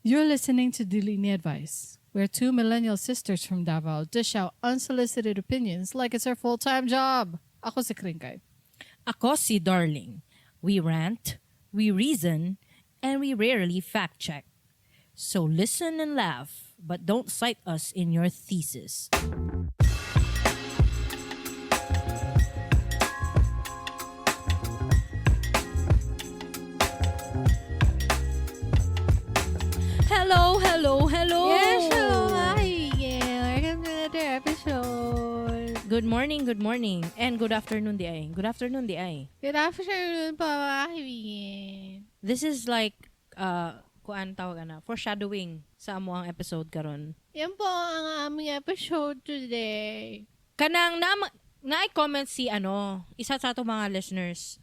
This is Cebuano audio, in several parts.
You're listening to Dili Ni Advice, where two millennial sisters from Davao dish out unsolicited opinions like it's our full-time job. Ako si Kringkay. Ako si Darling. We rant, we reason, and we rarely fact check. So listen and laugh, but don't cite us in your thesis. Hello, hello, hello. Yes, hello, hi. Yeah, welcome to another episode. Good morning, and good afternoon, di ay. Good afternoon, di ay. Good afternoon po, mga kaibigan. This is like, kuan tawag ana, foreshadowing sa amo ang episode karon. Yan po ang aming episode today. Kanang na naay comment si ano, isa sa ato mga listeners,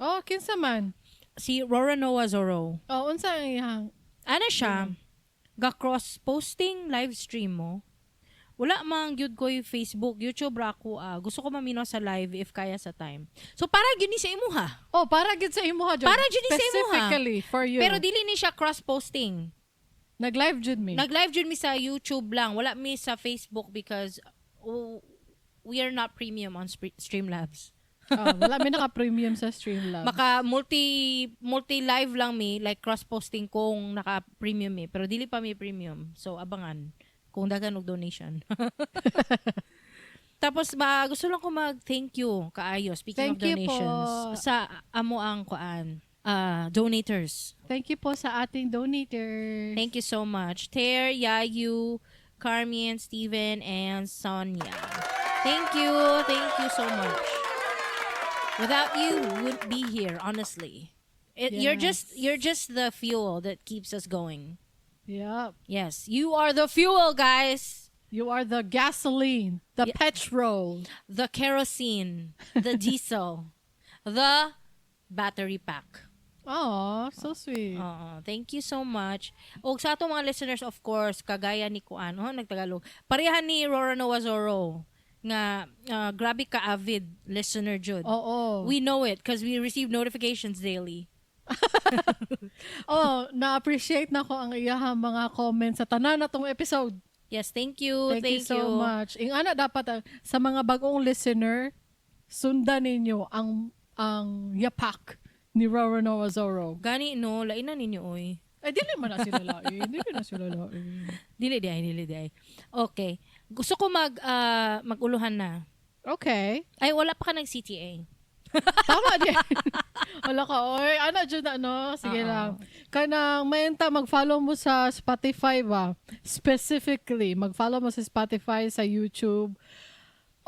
Oh, kinsa man? Si Rora Noah Zorro. Oh, unsa ang iyang? Ano siya? Ga cross posting live stream mo. Wala man gyud ko yung Facebook, YouTube ra ako. Gusto ko maminaw sa live if kaya sa time. So para gyud ni sa imuha. Oh, para gid sa imo ha, Jud. Para jud ni sa imo, ha? Specifically for you. Pero dili ni siya cross posting. Nag-live jud mi. Nag-live jud mi sa YouTube lang. Wala mi sa Facebook because, oh, we are not premium on Streamlabs. Oh, wala mi naka-premium sa Streamlabs. Maka multi multi live lang mi, like cross posting kung naka premium mi, pero dili pa mi premium. So abangan kung daghan og donation. Tapos ma gusto lang ko mag thank you kaayo, speaking Thank of you po. donations, sa amo ang kuan donators. Thank you po sa ating donators. Thank you so much. Ter, Yayu, Carmen, Steven, and Sonia. Thank you. Thank you so much. Without you, we wouldn't be here, honestly. You're just the fuel that keeps us going. Yep. Yes, you are the fuel, guys. You are the gasoline, the petrol. The kerosene, the diesel, the battery pack. Oh, so sweet. Oo, thank you so much. O sa atong mga listeners, of course, kagaya ni Kuan, oh, nagtagalog. Pareha ni Rora Noah Zorro nga grabe ka avid listener jud. Oo. We know it because we receive notifications daily. Oh, na-appreciate na ko ang iyahang mga comments sa tanan na tong episode. Yes, thank you. Thank you so much. Ingana dapat sa mga bagong listener, sundan ninyo ang yapak ni Rora Noah Zorro. Gani no, lain na ninyo oy. Eh, dili man na sila lain. Dili na sila lain. Dili di ay, dili di ay. Okay. Gusto ko mag-uluhan na. Okay. Ay, wala pa ka nag CTA. Tama din. Wala ka, oy. Ano, dyan na, no? Sige Oo. lang. Kanang, mayanta, mag-follow mo sa Spotify ba? Specifically, mag-follow mo sa Spotify, sa YouTube,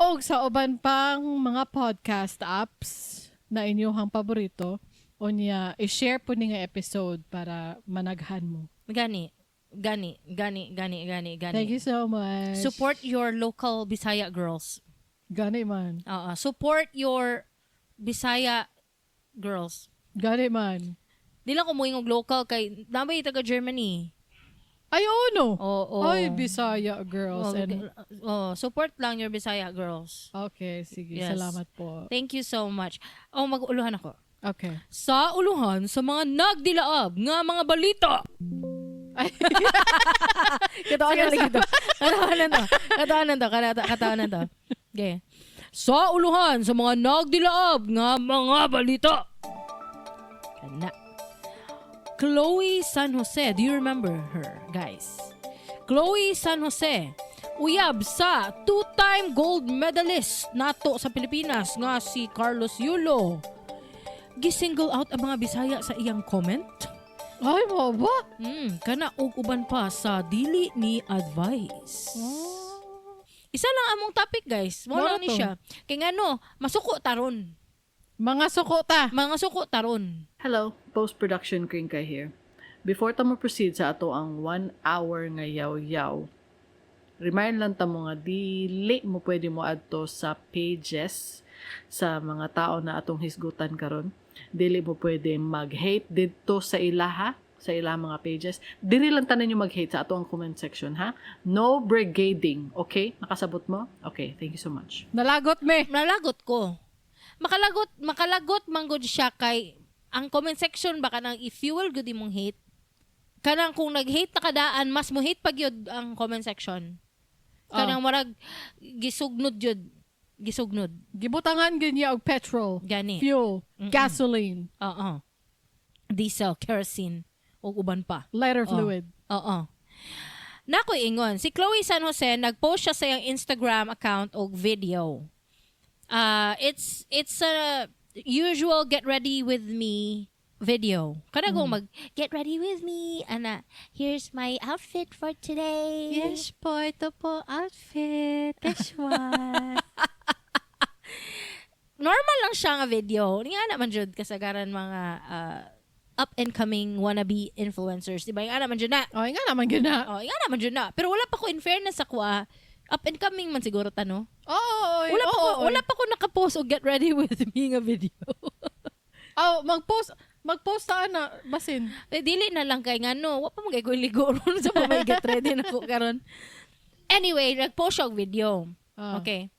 o sa uban pang mga podcast apps na inyong paborito. O niya, i-share po ni nga episode para managhan mo. Gani. Gani, gani, gani, gani, gani. Thank you so much. Support your local Bisaya girls. Gani man. Oo. Support your Bisaya girls. Gani man. Di lang ko muingog local kay nabay taga Germany. Ay, oo, no. Oo. Ay, Bisaya girls. Oh, And, oh, support lang your Bisaya girls. Okay, sige. Yes. Salamat po. Thank you so much. Oh, mag-uluhan ako. Okay. Sa uluhan sa mga nagdilaab nga mga balita. Ay. Katawanan lang ito. Katawanan to. Katawanan to. Katawanan to. Okay. Sa uluhan sa mga nagdilaab nga mga balita. Kana. Chloe San Jose. Do you remember her, guys? Chloe San Jose. Uyab sa two-time gold medalist nato sa Pilipinas nga si Carlos Yulo. Gisingle out ang mga Bisaya sa iyang comment. Ay, mo ba? Kana og uban pa sa dili ni advice. Isa lang among topic, guys. Mo Mao lang ni to. siya. Kay ngano, masuko taron. Mga suko ta. Mga suko taron. Hello, post-production Kringka here. Before ta mo proceed sa ato ang 1 hour nga yaw-yaw, remind lang ta mo nga dili mo pwede mo adto sa pages sa mga tao na atong hisgutan karon. Dili mo pwede mag-hate didto sa ilaha, sa ilang mga pages. Dili lang tanan yung mag-hate sa ato ang comment section, ha? No brigading, okay? Nakasabot mo? Okay, thank you so much. Nalagot me. Nalagot ko. Makalagot, makalagot manggod siya kay ang comment section baka nang i-fuel gud imong hate. Kanang kung nag-hate na kadaan, mas mo hate pag yun ang comment section. Kanang marag gisugnod yun. Gisugnod. Gibutangan gyud niya og petrol, Gani. Fuel, gasoline, Oo. Diesel, kerosene, ug uban pa. Lighter Oh. fluid. Oo. Nako ingon, si Chloe San Jose nag-post siya sa iyang Instagram account og video. It's a usual get ready with me video. Kana mm. Mag get ready with me ana, here's my outfit for today. Yes po, ito po outfit. This one. Normal lang siya nga video. Nga naman jud kasagaran mga up and coming wannabe influencers, di ba? Nga naman jud na. Oh, nga naman gyud na. Oh, nga naman jud na. Pero wala pa ko, in fairness sa kuha, up and coming man siguro ta, no? Oo, oh, Wala pa ko, wala pa ko nakapost og get ready with me nga video. Oh, mag-post ta ana basin. Eh, dili na lang kay ngano, wa pa man kay ko ligo ron sa pa may get ready na ko karon. Anyway, nag-post siya og video. Ah. Okay.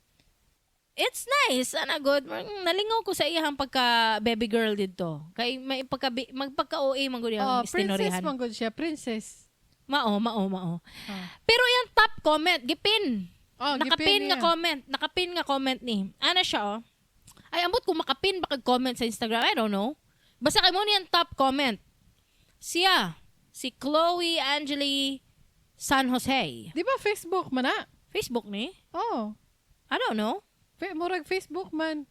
It's nice, ana good. Nalingaw ko sa iyang pagka baby girl dito. Kay may pagka magpagka OA man gud Oh, yung princess istinorihan. man gud siya, princess. Mao, mao, mao. Ah. Pero yung top comment, gipin. Oh, Nakapin gipin nga niya. comment. Nakapin nga comment ni. Ana siya, oh. Ay, ambot kung makapin ba kag comment sa Instagram. I don't know. Basta kay mo niyang top comment. Siya, si Chloe Angeli San Jose. Di ba Facebook man na? Facebook ni? Oh. I don't know. Murag Facebook man.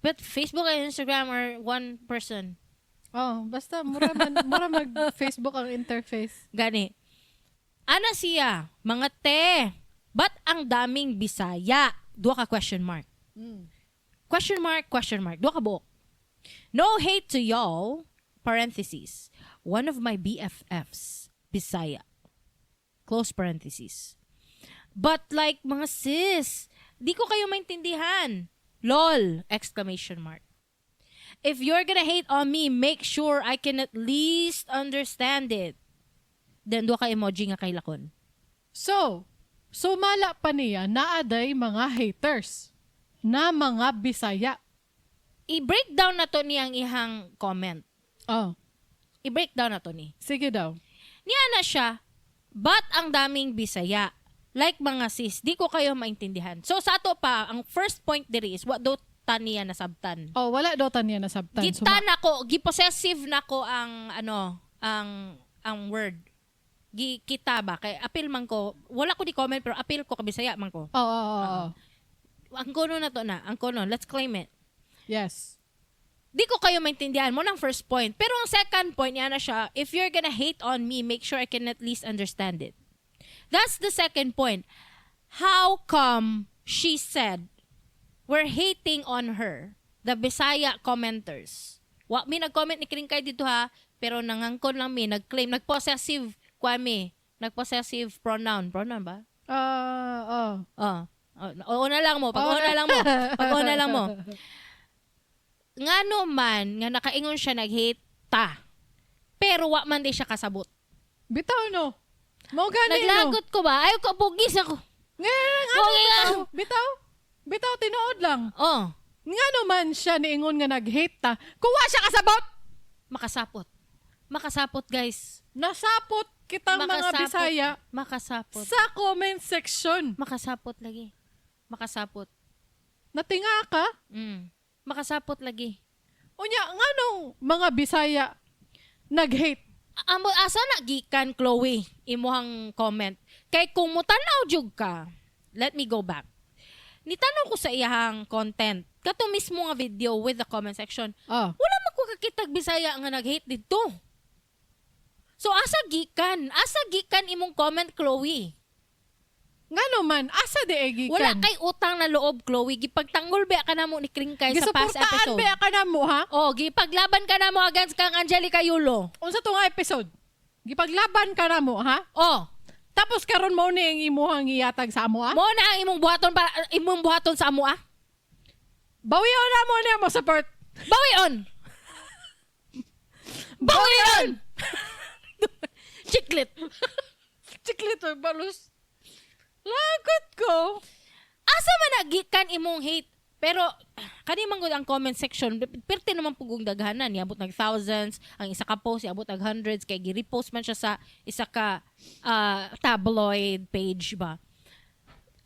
But Facebook and Instagram are one person. Oh, basta mura man mura mag Facebook ang interface. Gani. Ana siya, mga te, ba't ang daming Bisaya? Duha ka question mark. Question mark, question mark. Duha ka buok. No hate to y'all, parentheses. One of my BFFs, Bisaya. Close parentheses. But like, mga sis, di ko kayo maintindihan. LOL! Exclamation mark. If you're gonna hate on me, make sure I can at least understand it. Then, duha ka emoji nga kay lakon. So, sumala pa niya naa day mga haters na mga Bisaya. I-breakdown na to niyang ihang comment. Oh, I-breakdown na to ni. Sige daw. Niya na siya, ba't ang daming Bisaya? Like mga sis, di ko kayo maintindihan. So sa ato pa, ang first point diri is what do ta niya nasabtan. Oh, wala daw ta niya nasabtan. Kita na ko, gi-possessive na ko ang ano, ang word. Gi kita ba kay apil man ko, wala ko di comment pero apil ko kabisaya man ko. Oh. Ang kono na to na, ang kono, let's claim it. Yes. Di ko kayo maintindihan mo ng first point. Pero ang second point niya na siya, if you're gonna hate on me, make sure I can at least understand it. That's the second point. How come she said we're hating on her, the Bisaya commenters? Wa mi nag-comment ni Kring kay dito ha, pero nangangkon lang mi, nag-claim, nag-possessive kwa mi, nag-possessive pronoun. Pronoun ba? Ah, oh. Oh. Oh, oo na lang mo. Pag oo na lang mo. Pag oo na lang mo. Ngano man, nga nakaingon siya nag-hate ta. Pero wa man di siya kasabot. Bitaw no. Mo gani no. Naglagot ko ba? Ayaw ko, bugis ako. Nga, nga, Bugi nga. bitaw, bitaw. Bitaw tinuod lang. Oh, Ngano man siya niingon nga nag-hate ta. Kuwa siya kasabot. Makasapot. Makasapot, guys. Nasapot kitang mga Makasapot. Bisaya Makasapot. sa comment section. Makasapot lagi. Makasapot. Natinga ka? Makasapot lagi. Unya, nganong mga Bisaya nag-hate? Amo asa na gikan, Chloe, imuhang comment? Kay kung mutanaw jud ka, let me go back. Nitanaw ko sa iyahang content. Kato mismo nga video with the comment section. Oh. Wala man ko kakitag Bisaya nga nag-hate dito. So asa gikan? Asa gikan imong comment, Chloe? Ngano man, asa di ay gikan? Wala kay utang na loob, Chloe. Gipagtanggol ba ka namo ni Kringkay sa past Gisuportaan episode? ba ka na mo, ha? Oh, gipaglaban ka namo against kang Angelica Yulo. Unsa to nga episode? Gipaglaban ka na mo, ha? Oh, Tapos karon mo ni ang imuhang iyatag sa amo, ha? mo na ang imong buhaton para imong buhaton sa amo ah. Bawion na mo niya mo support. Bawion. Bawion. Chiclet. Chiclet og balus. Lagot ko. Asa man na gikan imong hate? Pero Kani man gud ang comment section, pirti naman pugong daghanan, niabot nag thousands, ang isa ka post niabot nag hundreds kay gi-repost man siya sa isa ka tabloid page ba.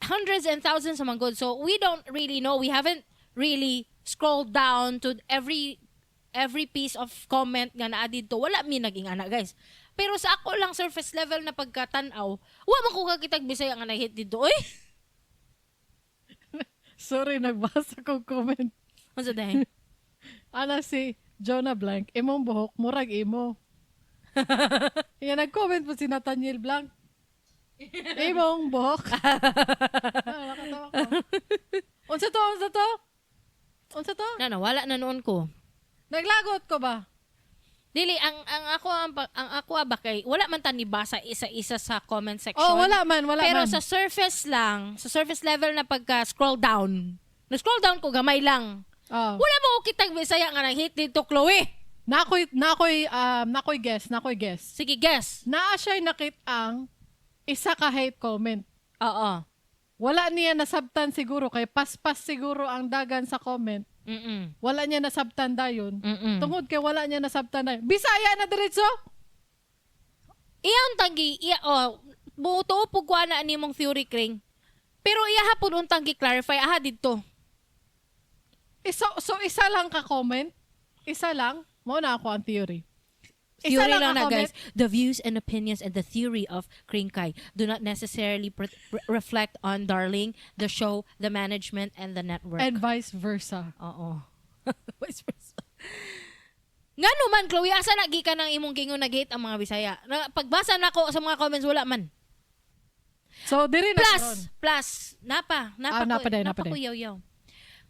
Hundreds and thousands man gud. So we don't really know. We haven't really scrolled down to every piece of comment nga naa didto. Wala mi naging ana, guys. Pero sa ako lang surface level na pagkatanaw, wa man ko kakitag Bisaya nga na-hate didto. Oy! Sorry, nagbasa ko comment. Unsa dahi? Ana si Jonah Blank, imong buhok, murag imo. Yan, nag-comment po si Nathaniel Blank. Imong buhok. Ah, nakatawa ko. Unsa to? Unsa to? Unsa to? Na nawala na noon ko. Naglagot ko ba? Dili ang ako ba kay wala man ta nibasa isa-isa sa comment section. Oh, wala man, wala Pero man. sa surface lang, sa surface level na pagka scroll down. Na scroll down ko gamay lang. Oh. Wala mo ko kitag Bisaya nga nag-hate didto, Chloe. Nakoy guess, nakoy guess. Sige, guess. Naa siya'y nakit-ang isa ka hate comment. Oo. Wala niya nasabtan siguro kay paspas siguro ang dagan sa comment. Wala niya nasabtan dayon. Tungod kay wala niya nasabtan dayon. Bisaya na diretso. Iyang tanggi, iya, oh, buto pug kuha na nimong theory, Kring. Pero iya hapon untang gi-clarify aha didto. So isa lang ka comment. Isa lang. Mao na ako ang theory. Isa Theory lang ka na, comment. guys. The views and opinions and the theory of Kring Kai do not necessarily reflect on Darling, the show, the management, and the network. And vice versa. Oo. Vice versa. Ngano man, Chloe, asa na gikan ang imong gingon nag-hate ang mga Bisaya? Na, pagbasa nako sa mga comments, wala man. So diri na Plus, karon. plus, napa, Ah, napa ko, day, napa napa ko day. yaw-yaw.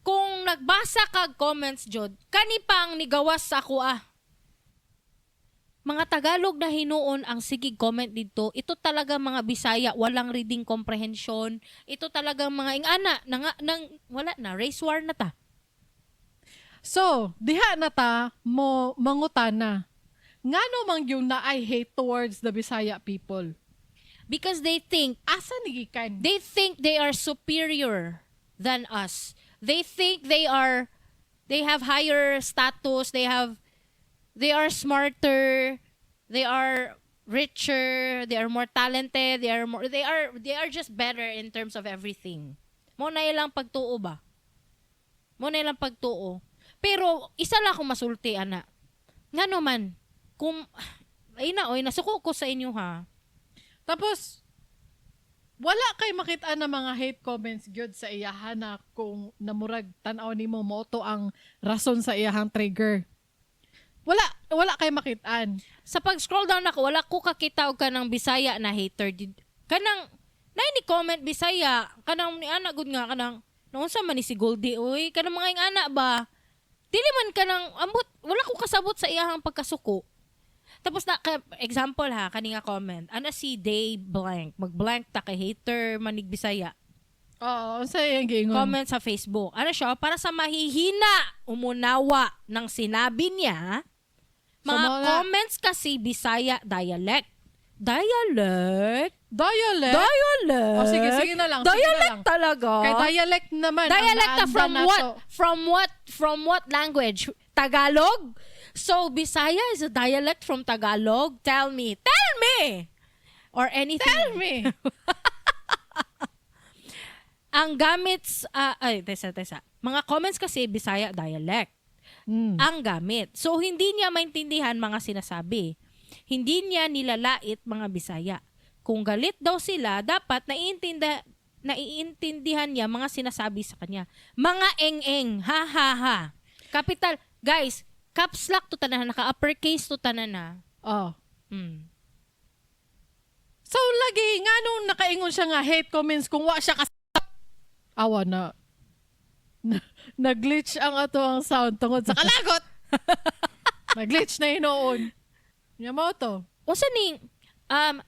Kung nagbasa kag comments, Jod, kani pang nigawas sa ako ah. Mga Tagalog na hinuon ang sige comment dito. Ito talaga mga Bisaya, walang reading comprehension. Ito talaga mga ingana, nang, nang, wala na, race war na ta. So, diha na ta mo mangutana. Ngano man yung naay hate towards the Bisaya people? Because they think Asa ni gikan? They think they are superior than us. They think they have higher status, they are smarter, they are richer, they are more talented, they are just better in terms of everything. Mo na ilang pagtuo ba? Mo na ilang pagtuo. Pero isa lang akong masulti ana. Ngano man kung ay na oy, nasuko ko sa inyo ha. Tapos, wala kay makita na mga hate comments gyud sa iyahan na kung namurag tan-aw nimo mo to ang rason sa iyahang trigger. Wala kay makitaan. Sa pag-scroll down ako, wala ko kakita og kanang Bisaya na hater. Kanang nay ni comment Bisaya, kanang ni ana gud nga kanang naunsa man ni si Goldie oy, kanang mga ing-ana ba. Dili man kanang ambot, wala ko kasabot sa iyahang pagkasuko. Tapos na example ha, kani nga comment. Ana si Day blank, mag-blank ta kay hater manig Bisaya. Oo, unsa iyang giingon? Comment sa Facebook. Ano siya? Para sa mahihina umunawa ng sinabi niya, So, mga comments kasi Bisaya dialect. Dialect? Dialect? Dialect? Oh, sige, sige na lang, sige na Dialect lang. talaga? Kay dialect naman ang Dialect ta naandan from nato. what? From what? From what language? Tagalog? So, Bisaya is a dialect from Tagalog? Tell me. Tell me! Or anything. Tell me. Ang gamit, ay, tesa, tesa. Mga comments kasi, Bisaya dialect ang gamit. So, hindi niya maintindihan mga sinasabi. Hindi niya nilalait mga Bisaya. Kung galit daw sila, dapat naiintindihan niya mga sinasabi sa kanya. Mga eng-eng, ha ha ha. Capital, guys, caps lock to tanan, naka-uppercase to tanan na. Oh. So lagi nganong nakaingon siya nga hate comments kung wa siya kas awa na, na nag-glitch ang ato ang sound tungod sa kalagot. Nag-glitch na hinuon. Nya mo to. Unsa ning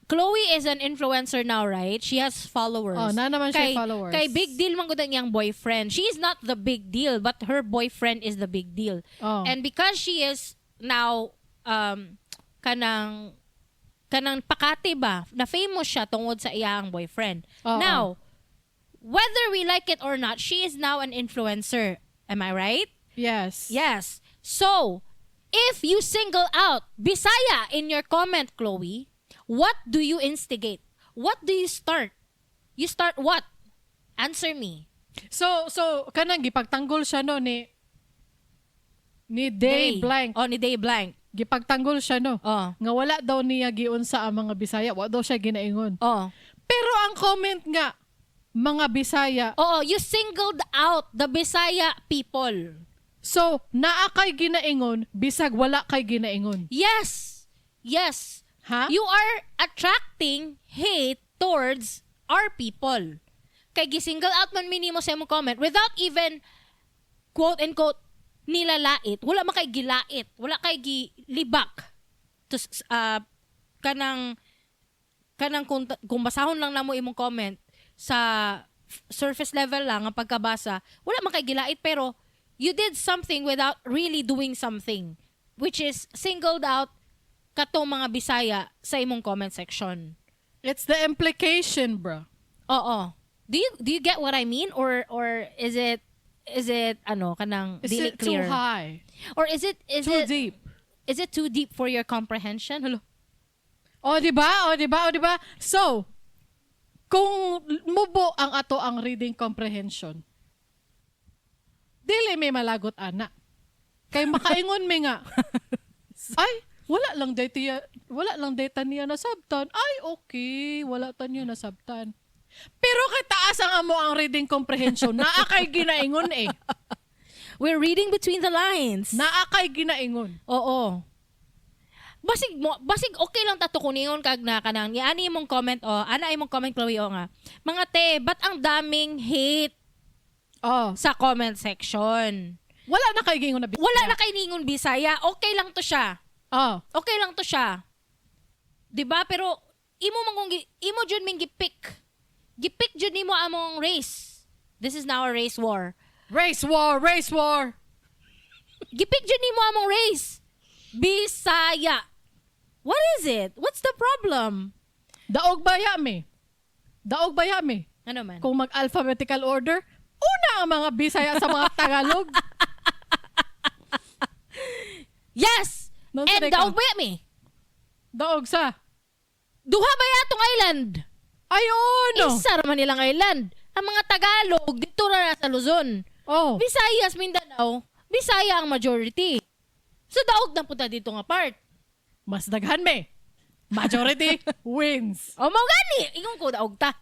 Chloe is an influencer now, right? She has followers. Oh, na naman siya followers. Kay big deal man gud ang iyang boyfriend. She is not the big deal, but her boyfriend is the big deal. Oh. And because she is now kanang pakati ba, na famous siya tungod sa iyang boyfriend. Oo. Now, whether we like it or not, she is now an influencer. Am I right? Yes. Yes. So, if you single out Bisaya in your comment, Chloe, what do you instigate? What do you start? You start what? Answer me. So kanang gipagtanggol siya no ni Day Blank. Oh, ni Day Blank. Gipagtanggol siya no. Oh. Nga wala daw niya giunsa ang mga Bisaya, wa daw siya ginaingon. Oh. Pero ang comment nga mga Bisaya. Oo, you singled out the Bisaya people. So, naa kay ginaingon bisag wala kay ginaingon. Yes. Yes. Ha? You are attracting hate towards our people. Kay gisingle out man minimo sa imong comment without even quote and quote nilalait. Wala man kay gilait, wala kay gilibak. Tus kanang kung basahon lang namo imong comment sa surface level lang ang pagkabasa, wala man kay gilait, pero you did something without really doing something, which is singled out katong mga Bisaya sa imong comment section. It's the implication, bro. Oo. Do you get what I mean, or is it ano kanang Is dili it clear? too high? Or is Too it deep? Is it too deep for your comprehension? Hello. O, di ba? O, di ba? O, di ba? So, kung mubo ang ato ang reading comprehension, dili may malagot ana. Kay makaingon mi nga, "Ay, wala lang data, wala lang data niya nasabtan. Ay, okay, wala ta niya nasabtan." Pero kay taas ang amo ang reading comprehension, naa kay ginaingon eh. We're reading between the lines. Naa kay ginaingon. Oo. Basig okay lang tato kuningon kag na kanang niani imong comment, o ana imong comment, Chloe, o nga. "Mga te, ba't ang daming hate sa comment section?" Wala na kay gingon na Wala na kay ningon Bisaya. Okay lang to siya. Okay lang to siya. 'Di ba? Pero imo man kung imo jud ming gipick. Gipick jud nimo among race. This is now a race war. Race war, race war. Gipick jud nimo among race. Bisaya. What is it? What's the problem? Daog baya mi? Daog baya mi? Ano man? Kung mag-alphabetical order, una ang mga Bisaya sa mga Tagalog. Yes! Nung And sanay ka? daog ba mi? Daog sa? Duha ba yatong island? Ay, oo, no. Isa raman nilang island. Ang mga Tagalog dito na sa Luzon. Visayas, Mindanao, Bisaya ang majority. So daog na punta dito nga part. Mas daghan me. Majority wins. O mao gani, ingon ko daog ta.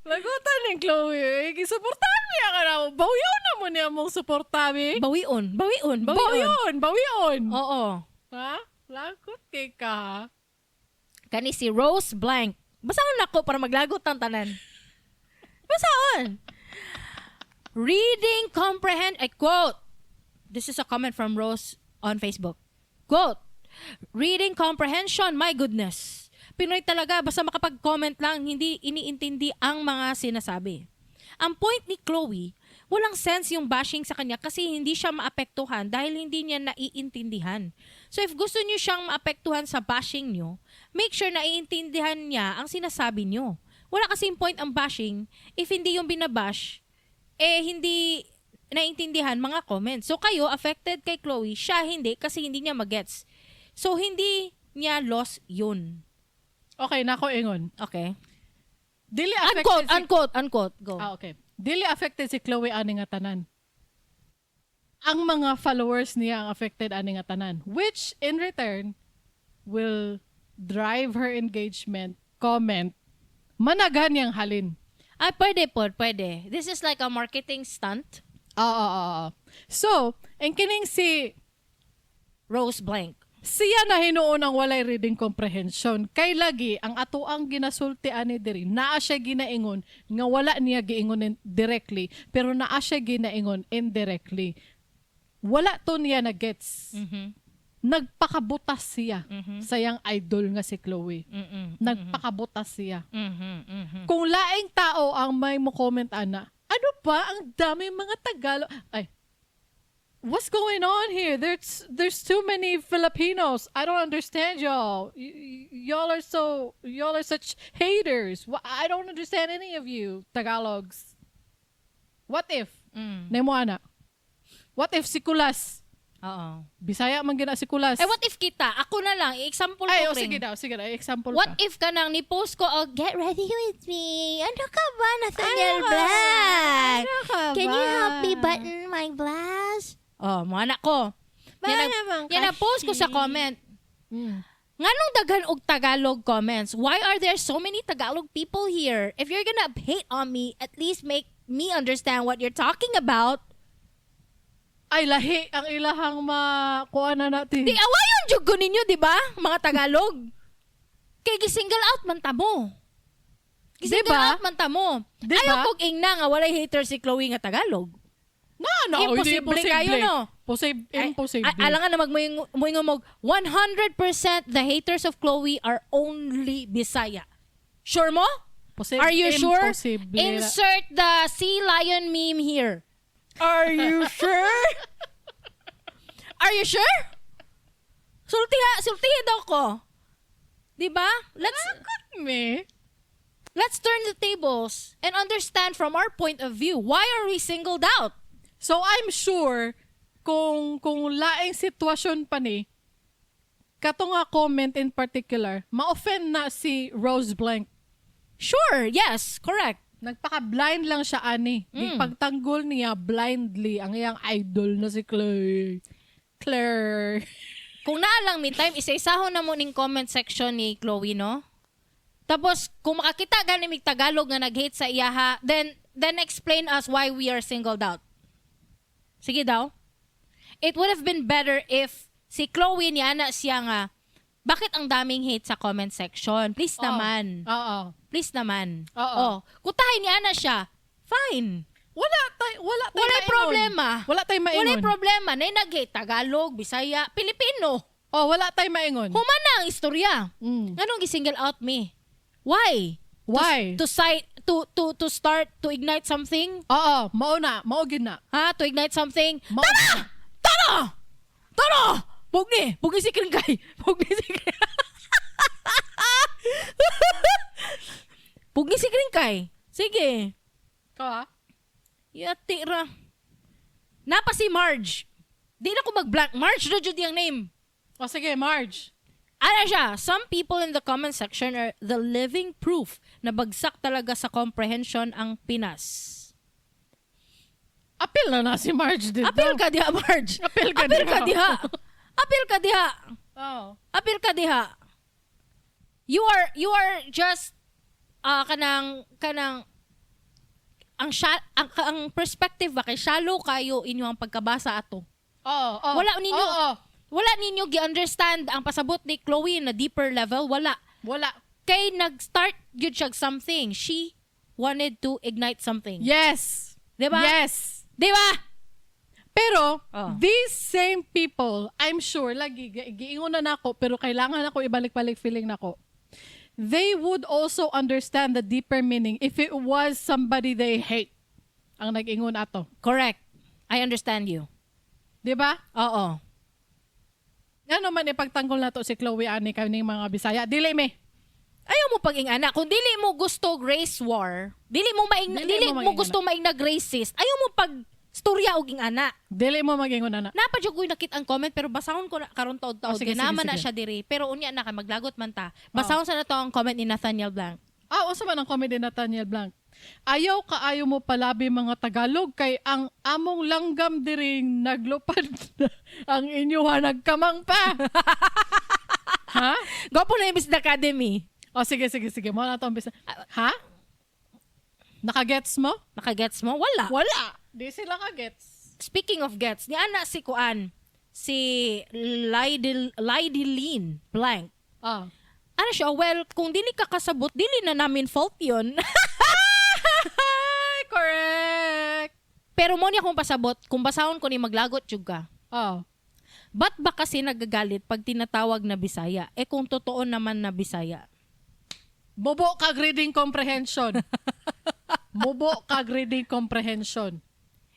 Lagutan ni Chloe. Eh. Gisuportahan niya ka na. Bawion na mo niya mong suportabi. Bawion, bawion, bawion. Bawion, bawion. Oo. Ha? Lagot kay ka, ha? Kani si Rose Blank. Basahon nako para maglagot ang tanan. Basahon. Reading comprehend, I quote. This is a comment from Rose on Facebook. Quote, "Reading comprehension, my goodness. Pinoy talaga, basta makapag-comment lang, hindi iniintindi ang mga sinasabi. Ang point ni Chloe, walang sense yung bashing sa kanya kasi hindi siya maapektuhan dahil hindi niya naiintindihan. So if gusto niyo siyang maapektuhan sa bashing niyo, make sure naiintindihan niya ang sinasabi niyo. Wala kasing point ang bashing if hindi yung binabash, eh hindi naiintindihan mga comments. So kayo, affected kay Chloe, siya hindi kasi hindi niya magets. So hindi niya loss yun." Okay, nako ingon. Okay. Dili affected Unquote, si unquote, unquote. Go. Ah, okay. Dili affected si Chloe ani nga tanan. Ang mga followers niya ang affected ani nga tanan, which in return will drive her engagement, comment, managhan niyang halin. Ay, pwede po, pwede. This is like a marketing stunt. Oo. So, ang kining si Rose Blank. Siya na hinuon ang walay reading comprehension. Kay lagi, ang ato ang ginasulti ani diri, naa siya ginaingon nga wala niya giingon directly, pero naa siya ginaingon indirectly. Wala to niya na gets. Nagpakabutas siya sa iyang idol nga si Chloe. Nagpakabutas siya. Kung laing tao ang may mo comment ana, ano pa ang dami mga Tagalog. Ay. What's going on here? There's too many Filipinos. I don't understand y'all. Y'all are such haters. I don't understand any of you Tagalogs. What if? Nemo ana. What if si Kulas? Oo. Bisaya man gina si Kulas. Eh, what if kita? Ako na lang, i-example Ay, ko, oh, Kring. sige daw, sige daw. Example What ka. if ka nang ni-post ko, oh, Get ready with me. Ano ka ba, Nathaniel Ano ka? Black? Ano ka Can ba? you help me button my blouse? Oh, mga anak ko. Baka Yan, naman yan na-post ko sa kasi. comment. Nganong daghan og Tagalog comments? Why are there so many Tagalog people here? If you're gonna hate on me, at least make me understand what you're talking about. Ay, lahi ang ilahang makuha na natin. Di awayon jud ko ninyo, di ba? Mga Tagalog. Kay gisingle out man ta mo. Gisingle Diba? out man ta mo. Diba? Ayaw kog ingna nga walay hater si Chloe nga Tagalog. No, no, hindi Imposible kayo, no? Imposible. Ay, alangan na magmuingon mo, 100% the haters of Chloe are only Bisaya. Sure mo? Are you sure? Imposible. Insert the sea lion meme here. Are you sure? Are you sure? Sultiha, sultiha daw ko. 'Di ba? Me? Let's turn the tables and understand from our point of view, why are we singled out? So I'm sure kung laing sitwasyon pa ni kato nga comment in particular, ma-offend na si Rose Blank. Sure, yes, correct. Nagpaka-blind lang siya ani. Pagtanggol niya blindly ang iyang idol na si Claire. Claire. Kung naa lang mi time, isa-isahon na mo ning comment section ni Chloe, no? Tapos, kung makakita gani mig Tagalog nga nag-hate sa iyaha, then explain us why we are singled out. Sige daw. It would have been better if si Chloe niya na siya nga, bakit ang daming hate sa comment section? Please naman. Oo. Please naman. Oo. Oh, kutahin niya na siya. Fine. Wala tay Walay maingon. problema. Wala tay maingon. Walay problema. Nay nag-hate Tagalog, Bisaya, Pilipino. Oh, wala tay maingon. Human na ang istorya. Nganong gisingle out me? Why? Why? To cite to start to ignite something? Oo, mao na, mao gyud na. Ha? To ignite something? Mao Tara! Tara! Tara! Pugni! Pugni si Kringkay! Pugni si Pugni si Kringkay! Sige. Ikaw ah. Yati ra. Napa si Marge. Di na ko mag-blank. Marge na jud yung name. O sige, Marge. Ano siya? Some people in the comment section are the living proof na bagsak talaga sa comprehension ang Pinas. Apil na na si Marge dito. Apil ka diha, Marge. Apil ka Apil ka diha. diha. Apil ka diha. Oo. Apil ka diha. You are just kanang ang, ang perspective ba kay shallow kayo inyo ang pagkabasa ato. Oo. Oo. Wala ninyo. Oo. Wala ninyo gi-understand ang pasabot ni Chloe na deeper level, wala. Wala. Kay nag-start gyud siya something. She wanted to ignite something. Yes. Diba? Yes. Diba? Pero, Oh. these same people, I'm sure, lagi, giingon na nako, pero kailangan ako ibalik-balik feeling nako. They would also understand the deeper meaning if it was somebody they hate ang nag-ingon ato. Correct. I understand you. Di ba? Oo. Ano man ipagtanggol nato si Chloe ani kaning mga Bisaya. Dili me. Ayaw mo pag ingana. Kung dili mo gusto race war, dili mo maing Dili dili, mo mo, maingana. gusto maingnag racist, ayaw mo pag storya og ingana. Dili mo mag-ingon ana. Napa jud ko'y nakita ang comment pero basahon ko na karon taod-taod. Oh, sige, Sige, sige, na sige. siya diri. Pero unya na kay maglagot man ta. Basahon sa na to ang comment ni Nathaniel Blanc. Ah, unsa man ang comedy ni Nathaniel Blanc? Ayaw kaayo mo palabi mga Tagalog kay ang among langgam diring naglupad na ang inyuha nagkamang pa. Ha? Gwapo na yung Miss Academy. O sige, sige, sige. Mo na to umpisa. Ha? Nakagets mo? Nakagets mo? Wala. Wala. Di sila kagets. Speaking of gets, ni ana si Kuan, si Lydeline Blank. Ah. Ano siya? Well, kung dili ka kasabot, dili na namin fault yun. Ay, correct. Pero mo niya kung pasabot, kung basahon ko ni maglagot jud ka. Oh. Ba't ba kasi nagagalit pag tinatawag na Bisaya? Eh kung totoo naman na Bisaya. Mubo kag reading comprehension. Mubo kag reading comprehension.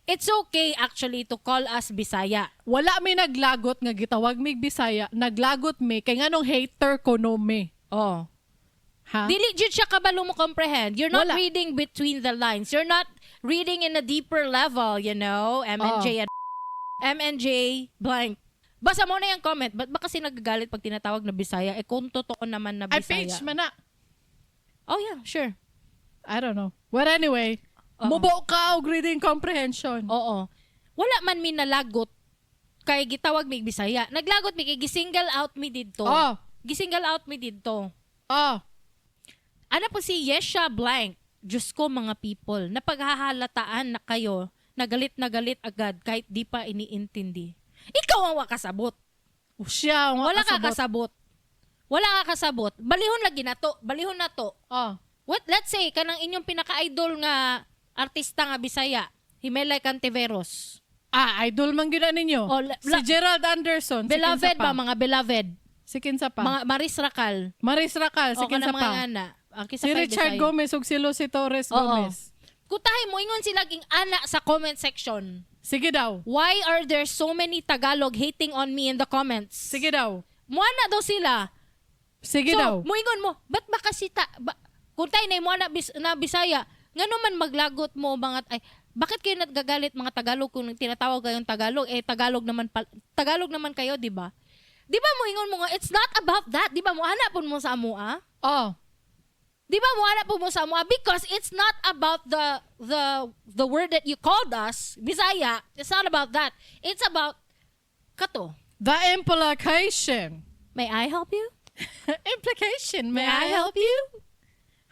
It's okay actually to call us Bisaya. Wala mi naglagot nga gitawag mig Bisaya, naglagot mi kay nganong hater ko no mi. Oh. Ha? Dili jud siya kabalo mo comprehend. You're not Wala. Reading between the lines. You're not reading in a deeper level. MNJ and MNJ blank. Basa mo na yung comment. Ba't ba kasi nagagalit pag tinatawag na Bisaya? Eh kung totoo naman na Ay, Bisaya. page man na. Oh yeah, sure. I don't know. But anyway, Oo. mubo ka og reading comprehension. Oo. Wala man mi nalagot kay gitawag mi Bisaya. Naglagot mi kay gisingle out mi didto. Oh. Gisingle out mi didto. Oh. Ano po si Yesha Blank? Diyos ko, mga people, napaghahalataan na kayo, na galit agad kahit di pa iniintindi. Ikaw ang wakasabot. Oh, siya ang Wala ka kasabot. kasabot. Wala ka kasabot. Balihon lagi na to. Balihon na to. Oh. What, let's say, kanang inyong pinaka-idol nga artista nga Bisaya, Himelay Cantiveros. Ah, idol man gyud na ninyo. Oh, Si Gerald Anderson. Si Beloved kinsa pa? ba, mga beloved? Si kinsa pa? Mga Maris Racal. Maris Racal, si O, kinsa kanang pa? mga ana. Ang kisa Si pa Richard Bisaya. Gomez ug si Lucy Torres Oo. Gomez. Kutahay mo, ingon sila ging ana sa comment section. Sige daw. Why are there so many Tagalog hating on me in the comments? Sige daw. Muana daw sila. Sige So, daw. muingon mo, ba't ba kasi ta, ba, kung tayo na muana bis, na Bisaya, ngano man maglagot mo mga, ay, bakit kayo nagagalit mga Tagalog kung tinatawag kayong Tagalog? Eh, Tagalog naman kayo, di ba? Di ba muingon mo nga, it's not about that. Di ba mo ana pud mo sa amoa? Oh. Di ba mo ana pud mo sa amoa? Because it's not about the word that you called us, Bisaya. It's not about that. It's about kato. The implication. May I help you? Implication. May I help you?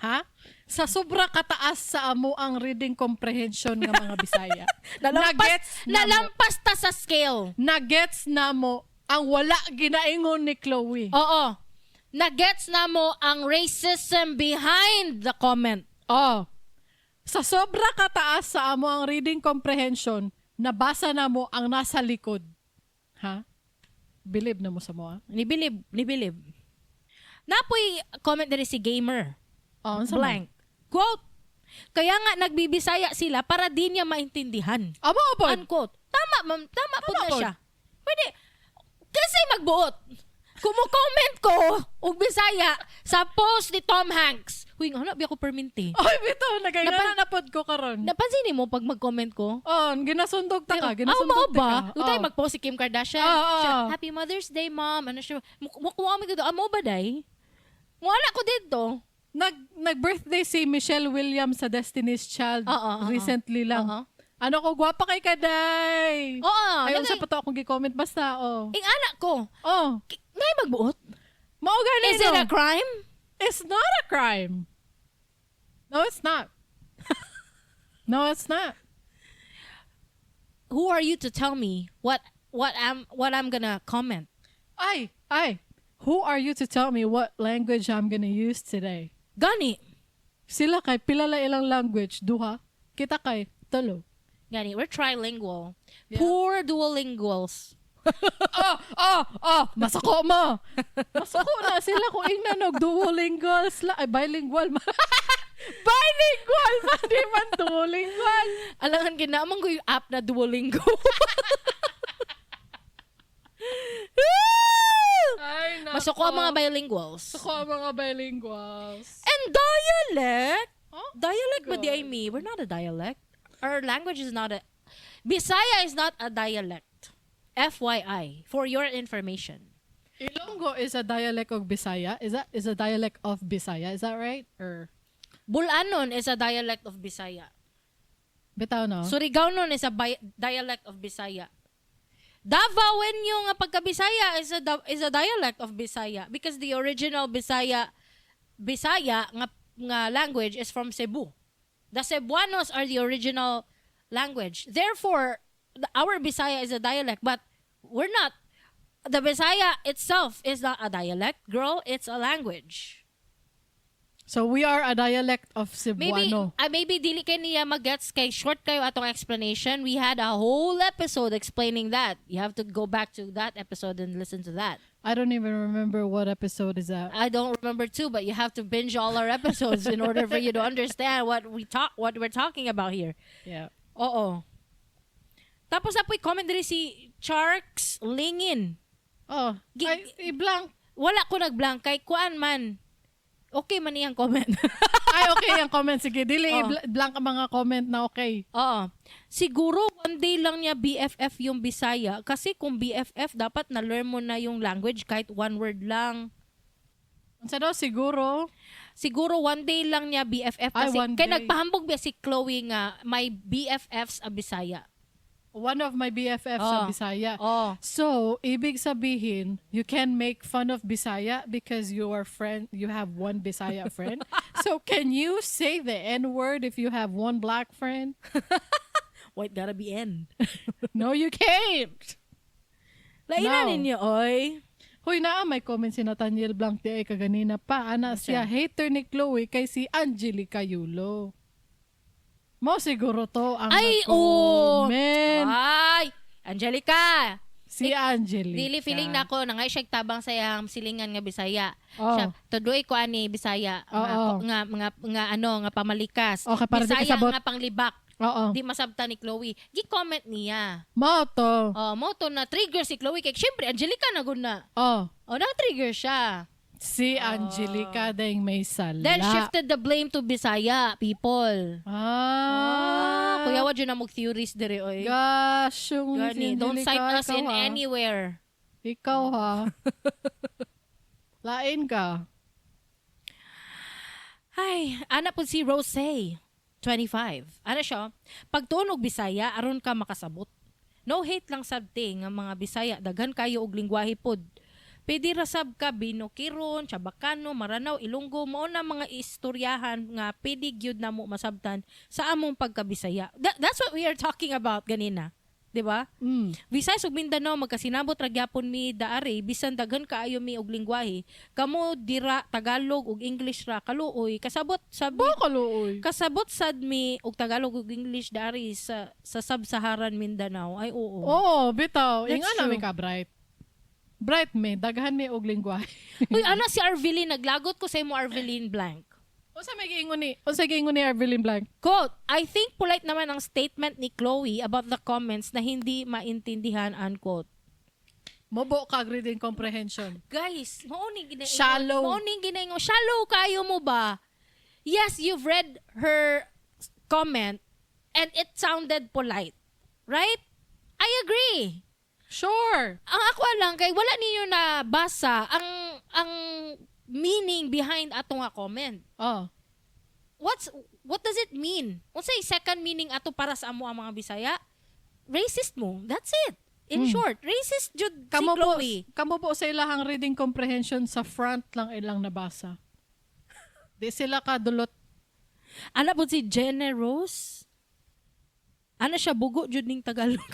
Ha? Sa sobra kataas sa amo ang reading comprehension ng mga Bisaya. Nalampas, Nagets na mo. Nalampas ta sa scale. Nagets na mo ang wala ginaingon ni Chloe. Oo. Nagets na mo ang racism behind the comment. Oh. Sa sobra kataas sa amo ang reading comprehension, nabasa na mo ang nasa likod. Ha? Believe na mo sa mo, ah? Nibilib, nibilib. Napoy comment diri si gamer. Oh, unsa man? Blank. Quote, "Kaya nga nagbibisaya sila para di niya maintindihan." Amo po. Unquote. Tama, ma'am. Tama po Tama na pod. siya. Pwede. Kasi magbuot. Kumo-comment ko og Bisaya sa post ni Tom Hanks. Huy, nga biya ko perminti. Ay, bitaw, nagay Napan- na pod ko karon. Napansin mo pag mag-comment ko? Oh, ginasundog ta ka, Ah, ginasundog mao ta ba? ka. Kung tayo Oh. mag-post si Kim Kardashian. Oo, Siya, oo. "Happy Mother's Day, Mom." Ano siya? Mukuha mi dito. Amo ba, day? Wala ko dito. Nag-birthday si Michelle Williams sa Destiny's Child Oo, oo, oo. recently lang. Oo. Ano ko, gwapa kay kaday. Oo. Ay, unsa Nagay- pa to akong gi-comment basta, oh. Ing anak ko. Oh, Nay magbuot. mao gani Is it no. a crime? It's not a crime. No, it's not. No, it's not. Who are you to tell me what I'm gonna comment? Ay, ay. Who are you to tell me what language I'm gonna use today? Gani. Sila kay pila la ilang language, duha. Kita kay tulo. Gani, we're trilingual. Yeah. Poor duolinguals. Oh, masako mo. Masako na sila kung ingnan og duolingual sila. Ay, bilingual man. Bilingual man, di man duolingual. Alangan ginamang ko yung app na Duolingo. Ay, nako. Masoko ang mga bilinguals. Masako ang mga bilinguals. And dialect? Oh, Dialect ba di God. ay me? We're not a dialect. Our language is not a... Bisaya is not a dialect. FYI, for your information. Ilonggo is a dialect of Bisaya. Is that is a dialect of Bisaya? Is that right? Or Bulanon is a dialect of Bisaya. Bitaw no? Surigaonon is a dialect of Bisaya. Davaoen yung pagka-Bisaya is a dialect of Bisaya because the original Bisaya nga language is from Cebu. The Cebuanos are the original language. Therefore, our Bisaya is a dialect, but we're not. The Bisaya itself is not a dialect, girl. It's a language. So we are a dialect of Maybe Cebuano. Maybe dili kay niya magets kay short kayo atong explanation. We had a whole episode explaining that. You have to go back to that episode and listen to that. I don't even remember what episode is that. I don't remember too, but you have to binge all our episodes in order for you to understand what we're talking about here. Yeah. Oo. Tapos apoy comment diri si Charks Lingin. Oh, ay, i-blank. Wala ko nag-blank kay kuan man. Okay man iyang comment. Ay, okay ang comment. Sige, dili Oh. i-blank ang mga comment na okay. Oo. Siguro one day lang niya BFF yung Bisaya kasi kung BFF dapat na-learn mo na yung language kahit one word lang. Unsa daw siguro? Siguro one day lang niya BFF Ay, kasi one kay day. nagpahambog biya si Chloe nga may BFFs a Bisaya. One of my BFFs sa Oh. Bisaya. Oh. So, ibig sabihin, you can make fun of Bisaya because you are friend, you have one Bisaya friend. So, can you say the N-word if you have one black friend? White gotta be N. No, you can't. Lain na No. ninyo, oy. Huy, naa may comment si Nathaniel Blanc di ay kaganina pa. Ana siya, hater ni Chloe kay si Angelica Yulo. Mo siguro to ang Ay, oo. nag-comment. Ay, Angelica. Si Angelica. Dili feeling na ako na ngay siya tabang sa iyang silingan nga Bisaya. Oh. Siya tudoy ko ani Bisaya nga, Oo. nga nga nga ano nga pamalikas. Okay, para di Bisaya kasabot. nga panglibak. Oo. Di masabta ni Chloe. Gi-comment niya. Mo to. Oh, mo to na trigger si Chloe kay syempre Angelica na gud na. Oh. Oh, na trigger siya. Si Angelica ding may sala. Then shifted the blame to Bisaya people. Ah. Ah, kuya wa jud na mo theories dire oy. Gosh, yung Gani, si don't Angelica, cite us ikaw, in ha. anywhere. Ikaw ha. Lain ka. Ay, ana po si Rose, 25. Ana siya, pagtuon og Bisaya aron ka makasabot. No hate lang sad te nga mga Bisaya daghan kayo og lingwahe pod. Pwede ra sab ka Binokiron, Chabacano, Maranao, Ilonggo, mao na mga istoryahan nga pwede gyud namo masabtan sa among pagkabisaya. That's what we are talking about ganina. 'Di ba? Visayas ug Mindanao magkasinabot ra gyapon mi daari bisan daghan kaayo mi og lingwahe. Kamo dira Tagalog ug English ra kaluoy kasabot sab Bo kaluoy. kasabot sad mi og Tagalog ug English daari sa Sub-Saharan Mindanao. Ay oo. Oo, bitaw. That's Inga na mi true. ka bright. Bright me, daghan mi og lingwahe. Uy, ana si Arvelin naglagot ko sa imo Arvelin blank. Unsa may giingon ni? Unsa giingon ni Arvelin Blanc? Quote, "I think polite naman ang statement ni Chloe about the comments na hindi maintindihan," unquote. Mobo ka reading comprehension. Guys, mao ni ginaingon. Shallow. Mao ni ginaingon. Shallow kayo mo ba? Yes, you've read her comment and it sounded polite. Right? I agree. Sure. Ang ako lang kay wala ninyo nabasa ang meaning behind ato nga comment. Oh. What does it mean? Unsay second meaning ato para sa amo ang mga Bisaya? Racist mo. That's it. In short, racist jud si Kamo po, Chloe. kamo po sa ilahang reading comprehension sa front lang ilang nabasa. Di sila kadulot. Ana po si Generous. Ana siya bugo jud ning Tagalog.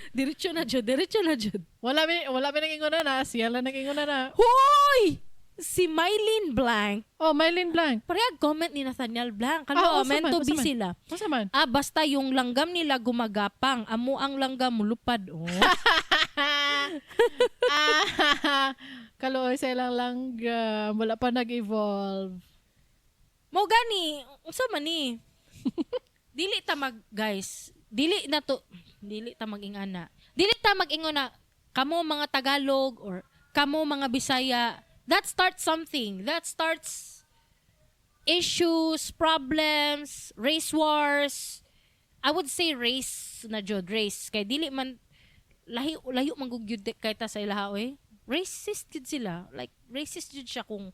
Diretso na jud, diretso na jud. Wala mi nag-ingon na na, siya lang nag-ingon na na. Hoy! Si Mylene Blank. Oh, Mylene Blanc. Parehag comment ni Nathaniel Blanc. Ah, Kalo, unsa meant man, to be unsa man? sila. Unsa man? Ah, basta yung langgam nila gumagapang. Amo ang langgam mulupad. Oh. Ah, kaluoy sa ilang langgam. Wala pa nag-evolve. Mo gani, unsa man ni? Dili ta mag guys, dili na to, dili ta mag-ingana. Dili ta mag-ingon na kamo mga Tagalog or kamo mga Bisaya. That starts something. That starts issues, problems, race wars. I would say race na jud, race kay dili man lahi layo man gud gyud kay ta sa ilaha oy. Racist jud sila. Like racist jud siya kung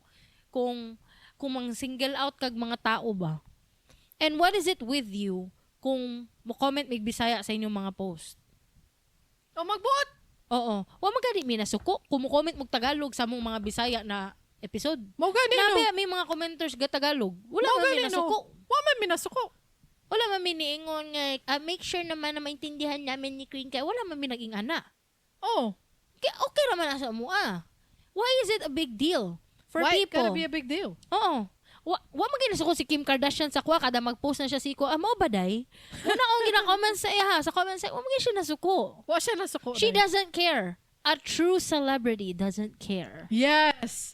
mang single out kag mga tao ba. And what is it with you kung mo comment mig Bisaya sa inyong mga post? Oh, magbuot! Oo. Wa man gani mi nasuko kung mo comment mog Tagalog sa among mga Bisaya na episode. Mo gani no. Nabi may mga commenters ga Tagalog. Wala Mao man mi gani, no. nasuko. Wa man mi nasuko. Wala man mi niingon nga make sure naman na maintindihan namin ni Queen kay wala man mi naging ana. Oh, Kaya okay raman na sa amo ah. Why is it a big deal for why it people? gotta be a big deal? Oo. Wa man ginasuko si Kim Kardashian sa kuha kada mag-post na siya siko. Ah, mao ba day? Una akong gina-comment sa iya, sa comment sa wa man gyud siya nasuko. Wa siya nasuko. She day. doesn't care. A true celebrity doesn't care. Yes.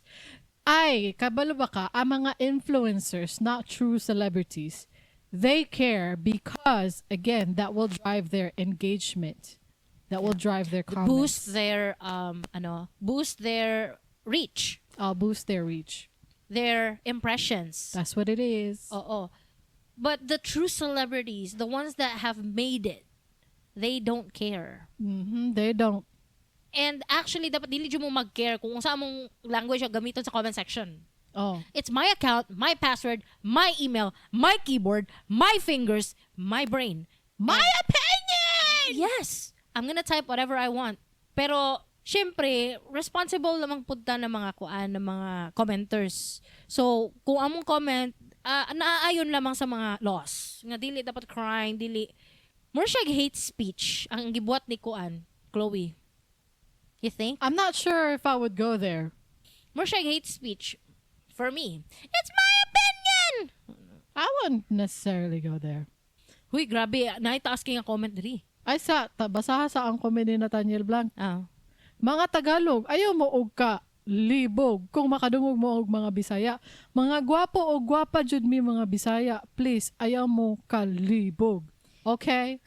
Ay, kabalo ba ka, ang mga influencers, not true celebrities, They care because, again, that will drive their engagement. That will drive their comments. Boost their ano, boost their reach, Boost their reach. Their impressions. That's what it is. Oo. But the true celebrities, the ones that have made it, they don't care. They don't. And actually, dapat dili jud mo mag-care kung unsa among language ang gamiton sa comment section. Oh. It's my account, my password, my email, my keyboard, my fingers, my brain. My opinion! Yes! I'm gonna type whatever I want. Pero, syempre, responsible lamang punta ng mga kuan, ng mga commenters. So, kung among comment, naaayon lamang sa mga laws. Nga dili dapat crime, dili. More siya hate speech ang gibuhat ni kuan, Chloe. You think? I'm not sure if I would go there. More siya hate speech for me. It's my opinion! I wouldn't necessarily go there. Huy, grabe. Naitaas kay nga comment diri. Ay sa, basaha sa ang comment ni Nathaniel Blanc. Ah. Mga Tagalog, ayaw mo og ka libog kung makadungog mo og mga Bisaya. Mga gwapo o gwapa jud mi mga Bisaya. Please, ayaw mo kalibog. Okay?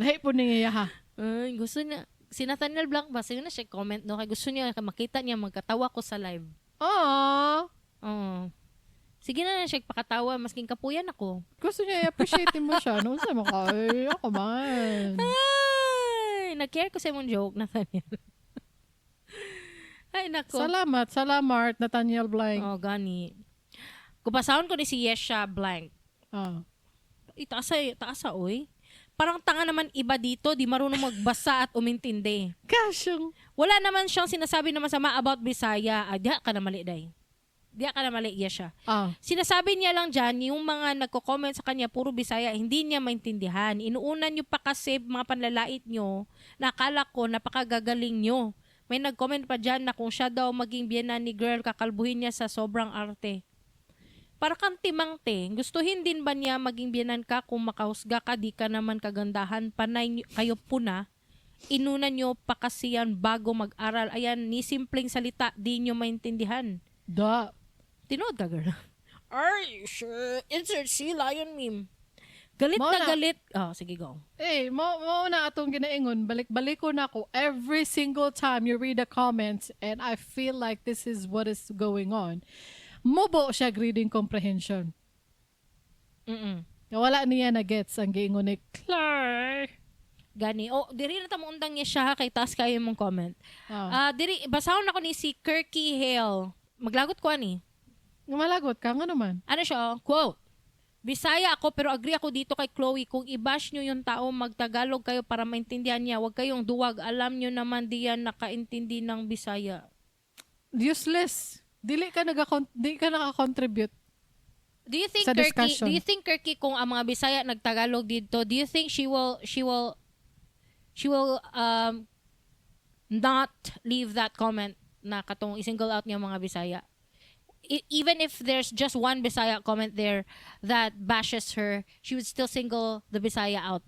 Lahi po niya ha. Ay, gusto niya. Si Nathaniel Blanc ba, sige na siya comment, no? Kay gusto niya, kay makita niya, magkatawa ko sa live. Aww. Oo. Sige na na siya pakatawa, masking kapuyan ako. Gusto niya i-appreciate mo siya. No, sa mo ka, ay, ako man. Ay, nag-care ko sa imong joke, Nathaniel. Ay, nako. Salamat, salamat, Nathaniel Blanc. Oh, gani. Kupasahon ko ni si Yesha Blank. Ah. Itaasa, taasa, oy. Parang tanga naman iba dito, di marunong magbasa at umintindi. Kasyong. Wala naman siyang sinasabi na masama about Bisaya. Ah, diha ka na mali, day. Diha ka na mali, Yesha. Ah. Sinasabi niya lang dyan, yung mga nagko-comment sa kanya, puro Bisaya, hindi niya maintindihan. Inuunan niyo pa kasi mga panlalait niyo, na akala ko napakagagaling niyo. May nag-comment pa dyan na kung siya daw maging biyenan ni girl, kakalbuhin niya sa sobrang arte. Para kang timangte, gustuhin din ba niya maging biyenan ka kung makahusga ka, di ka naman kagandahan, panay kayo puna, inuna niyo pa kasi yan bago mag-aral. Ayan, ni simpleng salita, di niyo maintindihan. Da. Tinood ka, girl. Ay, sure. Insert sea lion meme. Galit Mao na na. galit. Oh, sige, go. Eh, mo na atong ginaingon, balik-balik ko na ako every single time you read the comments and I feel like this is what is going on. Mubo siya reading comprehension. Wala niya na gets ang giingon ni Claire. Gani. Oh, diri na ta mo undang niya siya ha, kay taas kayo mong comment. Ah. Ah, diri basahon ako ni si Kirky Hale. Maglagot ko ani. Malagot ka nga naman. Ano siya? Oh? Quote. Bisaya ako pero agree ako dito kay Chloe. Kung i-bash nyo yung tao, magtagalog kayo para maintindihan niya. Huwag kayong duwag. Alam nyo naman di yan nakaintindi ng Bisaya. Useless. Dili ka naka-contribute. Do you think Sa Kirky, discussion. do you think Kirky kung ang mga Bisaya nagtagalog dito, do you think she will not leave that comment na katong i-single out niya ang mga Bisaya? Even if there's just one Bisaya comment there that bashes her, she would still single the Bisaya out.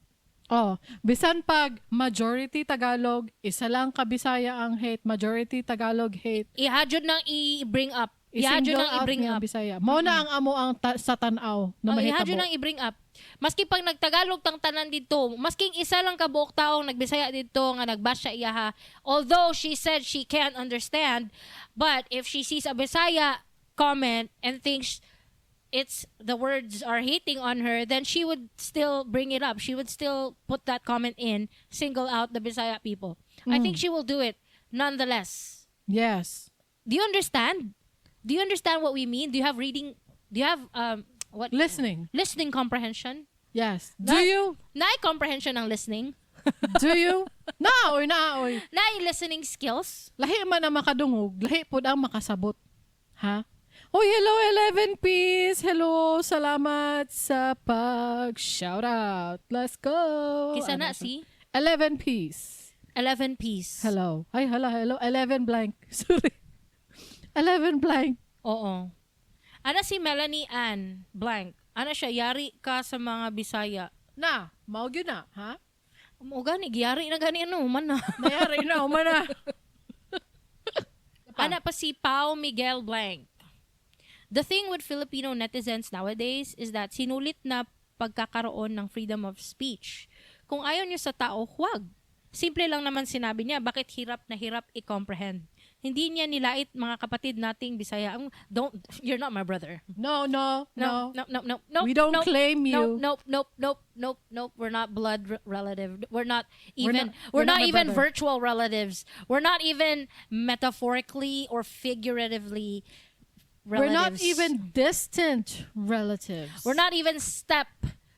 Oh, bisan pag majority Tagalog, isa lang ka Bisaya ang hate, majority Tagalog hate. Iha jud nang i-bring up. Iha jud I-single nang out i-bring niya ang up. Bisaya. Mao na ang amo ang sa tan-aw na Oh, iha mahitabo. jud nang i-bring up. Maski pag nagtagalog tang tanan dito, masking isa lang ka buok taong nagbisaya dito nga nagbash sa iyaha. Although she said she can't understand, but if she sees a Bisaya comment and thinks it's the words are hating on her, then she would still bring it up. She would still put that comment in, single out the Bisaya people. I think she will do it nonetheless. Yes. Do you understand? Do you understand what we mean? Do you have reading? Do you have what Listening. listening comprehension? Yes. Do you? Naay comprehension ng listening? Do you? Naoy, naoy. Naay listening skills? Lahi man ang makadungog, lahi pod ang makasabot. Ha? Hoy, hello 11 piece. Hello, salamat sa pag shout out. Let's go. Kisa Ano na to? si 11 piece. 11 piece. Hello. Ay, hala, hello. 11 blank. Sorry. 11 blank. Oo. Ana si Melanie Ann blank. Ana siya yari ka sa mga Bisaya. Na, mao gyud na, ha? Mo gani giyari na gani ano man na. Nayari na, uma na. Ana pa si Pau Miguel blank. The thing with Filipino netizens nowadays is that sinulit na pagkakaroon ng freedom of speech. Kung ayaw niyo sa tao, huwag. Simple lang naman sinabi niya, bakit hirap na hirap i-comprehend? Hindi niya nilait mga kapatid nating Bisaya. Don't, you're not my brother. No. No, no, no, no, no. We don't no, claim you. No, nope, nope, nope, nope. We're not blood relative. We're not We're even we're we're not not my even brother. virtual relatives. We're not even metaphorically or figuratively We're not relatives. even distant relatives. We're not even step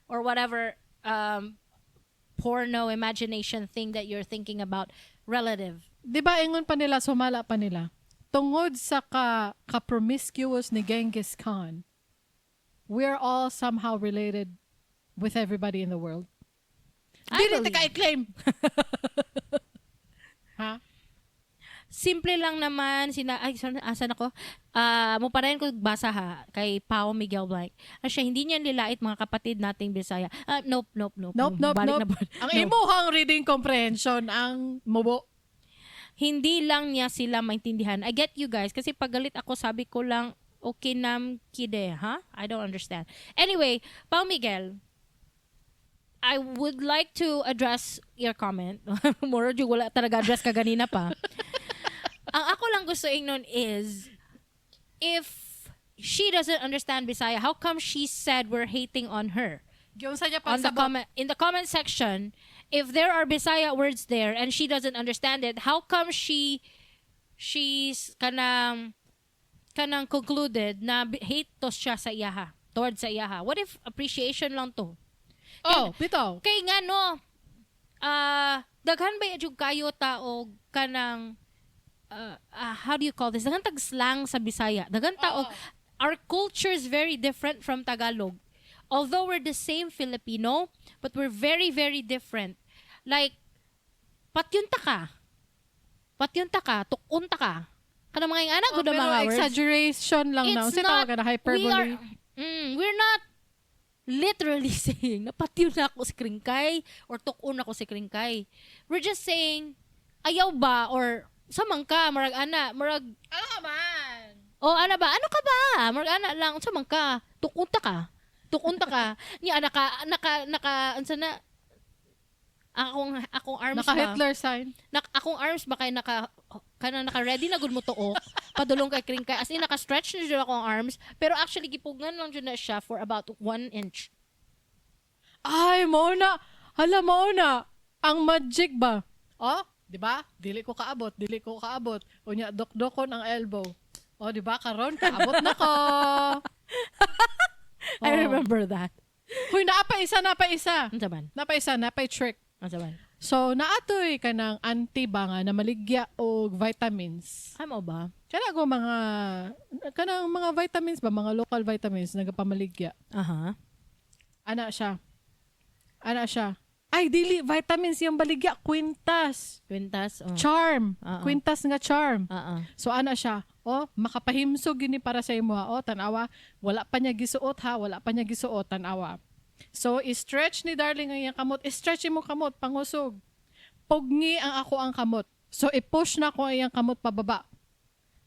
or whatever porno imagination thing that you're thinking about relative. 'Di ba ingon pa nila, sumala pa nila. Tungod sa ka promiscuous ni Genghis Khan, we're all somehow related with everybody in the world. I Dili ta believe. ka-claim. Ha? Simple lang naman sina, ay, sorry, asan ako? Ah, mo parayan ko basa ha kay Pao Miguel Blanc. Ah, siya hindi niya nilait mga kapatid nating Bisaya. Ah, nope, nope, nope. Nope, nope, Balik nope. na po. Ang No. imuhang reading comprehension ang mubo. Hindi lang niya sila maintindihan. I get you guys kasi pag galit ako, sabi ko lang okay nam kide, huh? I don't understand. Anyway, Pao Miguel, I would like to address your comment. Moro jud wala talaga address ka ganina pa. Ang ako lang gusto ingnon is, if she doesn't understand Bisaya, how come she said we're hating on her? Giunsa niya On the pagsabot. comment in the comment section, if there are Bisaya words there and she doesn't understand it, how come she's kanang concluded na hate to siya sa iyaha, towards sa iyaha? What if appreciation lang to? Oh, bitaw. Kay nga no, daghan ba jud kayo tao kanang how do you call this? Daghan tag slang sa Bisaya. Daghan tao, our culture is very different from Tagalog. Although we're the same Filipino, but we're very, very different. Like, patyon ta ka. Patyon ta ka, tukon ta ka. Kanang mga ingana Oh, gud ang pero mga words. exaggeration lang na. It's Unsa tawag not, ka na we hyperbole? are, we're not literally saying na patyon na ako si Kringkay or tukon ako si Kringkay. We're just saying, ayaw ba or samang ka, marag ana, marag, Ano ka man? Oh, ana ba? Ano ka ba? Marag ana lang, unsa man ka? Tukunta ka. Tukunta ka. Niya naka naka naka unsa na akong arms Naka ba? Hitler sign. Akong arms ba kay naka kana naka ready na gud mo tuok padulong kay Kringkay, as in naka stretch na jud akong arms, pero actually gipugngan lang jud na siya for about 1 inch. Ay, mao na. Hala, mao na. Ang magic ba? Oh, di ba? Dili ko kaabot, dili ko kaabot. Unya dokdokon ang elbow. Oh, di ba? Karon kaabot na ko. I Oh. remember that. Huy, naa pa isa, naa pa isa. Unsa man? Naa pa isa, naa pa trick. Unsa man? So, naatoy ka ng auntie ba nga na maligya og vitamins. Ay mo ba? Kana ko mga kanang mga vitamins ba, mga local vitamins nagapamaligya. Aha. Ana siya. Ana siya. Ay, dili vitamins yung baligya, kwintas. Kwintas. Oh. Charm. Oo. Kwintas nga charm. Oo. So ana siya, oh, makapahimsog gini para sa imo ha. Oh, tanawa, wala pa niya gisuot ha, wala pa niya gisuot, tanawa. So i-stretch ni darling ang iyang kamot, i-stretch imo kamot pangusog. Pugni ang ako ang kamot. So i-push na ko ang iyang kamot pababa.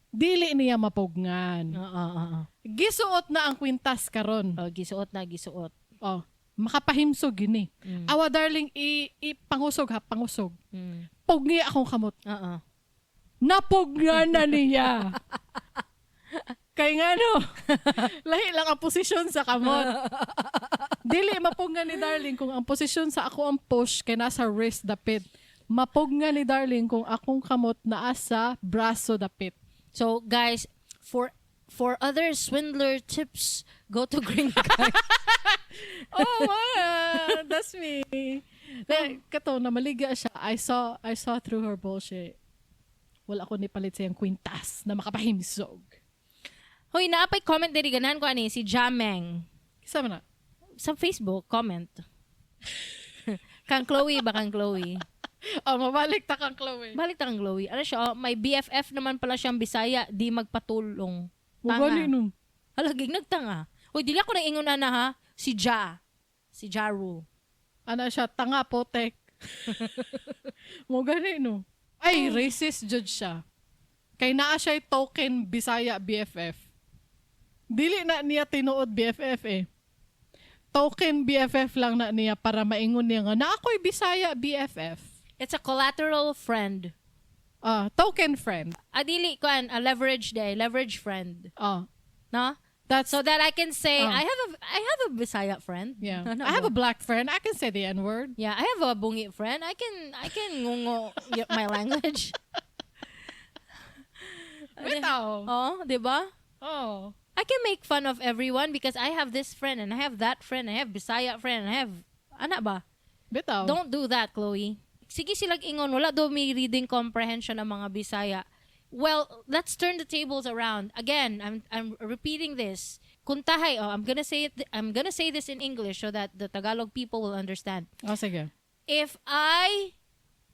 Dili niya mapugnan. Oo, oo, oo. Gisuot na ang kwintas karon. Oh, gisuot na, gisuot. Oh, makapahimsog gini. Awa darling, i pangusog ha, pangusog. Pugni akong kamot. Oo. Napugnan na niya. Kay nga no, lahi lang ang posisyon sa kamot. Dili mapugnan ni darling kung ang posisyon sa ako ang push kay nasa wrist dapit. Mapugnan ni darling kung akong kamot naa sa braso dapit. So guys, for other swindler tips, go to Green Guy. Oh, man, that's me. Like, kato, namaligya siya. I saw through her bullshit. Wala ko ni palit sa iyang kwintas na makapahimsog. Hoy, naapay comment diri, ganahan ko ani si Jameng Isa man na. Sa Facebook comment. Kang Chloe ba, kang Chloe? Oh, mabalik ta kang Chloe. Balik ta kang Chloe. Ano siya? Oh, may BFF naman pala siyang Bisaya, di magpatulong. Tanga. Wala nun. Halagig nagtanga. Hoy, dili ako nang ingon ana ha. Si Ja. Si Ja Rule. Ana siya, tanga potek. Mo gani no. Ay, racist judge siya. Kay naa siya token Bisaya BFF. Dili na niya tinuod BFF eh. Token BFF lang na niya para maingon niya nga na ako'y Bisaya BFF. It's a collateral friend. Ah, token friend. Adili kuan a leverage day, leverage friend. Ah, No? that's So that I can say Oh. I have a Bisaya friend. Yeah. Ano I have ba? a black friend. I can say the N-word. Yeah, I have a bungi friend. I can ngungo my language. Bitaw. Oh, 'di ba? Oh. I can make fun of everyone because I have this friend and I have that friend, I have Bisaya friend, and I have ana ba? Bitaw. Don't do that, Chloe. Sige silag ingon, wala daw may reading comprehension ang mga Bisaya. Well, let's turn the tables around. Again, I'm repeating this. Kuntahay, oh, I'm gonna say this in English so that the Tagalog people will understand. Oh, sige. If I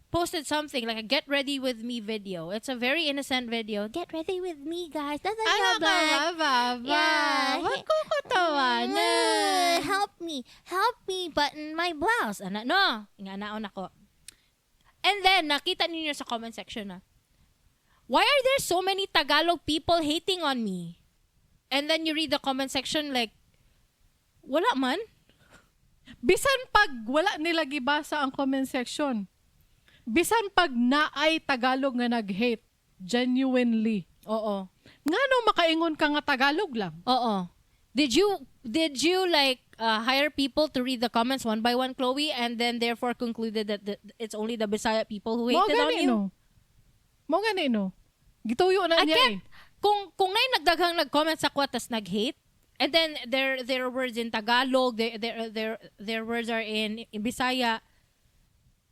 posted something like a get ready with me video, it's a very innocent video. Get ready with me, guys. Nathaniel Ano ka Black. ba, baba? Yeah. Wag ko katawanan. Help me. Help me button my blouse. Blouse, ana no, nga naon ako. And then nakita ninyo sa comment section na, "Why are there so many Tagalog people hating on me?" And then you read the comment section like, wala man. Bisan pag wala nila gibasa ang comment section. Bisan pag naay Tagalog nga nag-hate, genuinely. Oo. Ngano makaingon ka nga Tagalog lang? Oo. Did you like hire people to read the comments one by one, Chloe, and then therefore concluded that it's only the Bisaya people who Mao hated on gani you? no. Mao gani no. Gituyo na I niya can't. eh. Kung nay nagdaghang nag-comment sa kwa tas nag-hate, and then their words in Tagalog, their words are in Bisaya.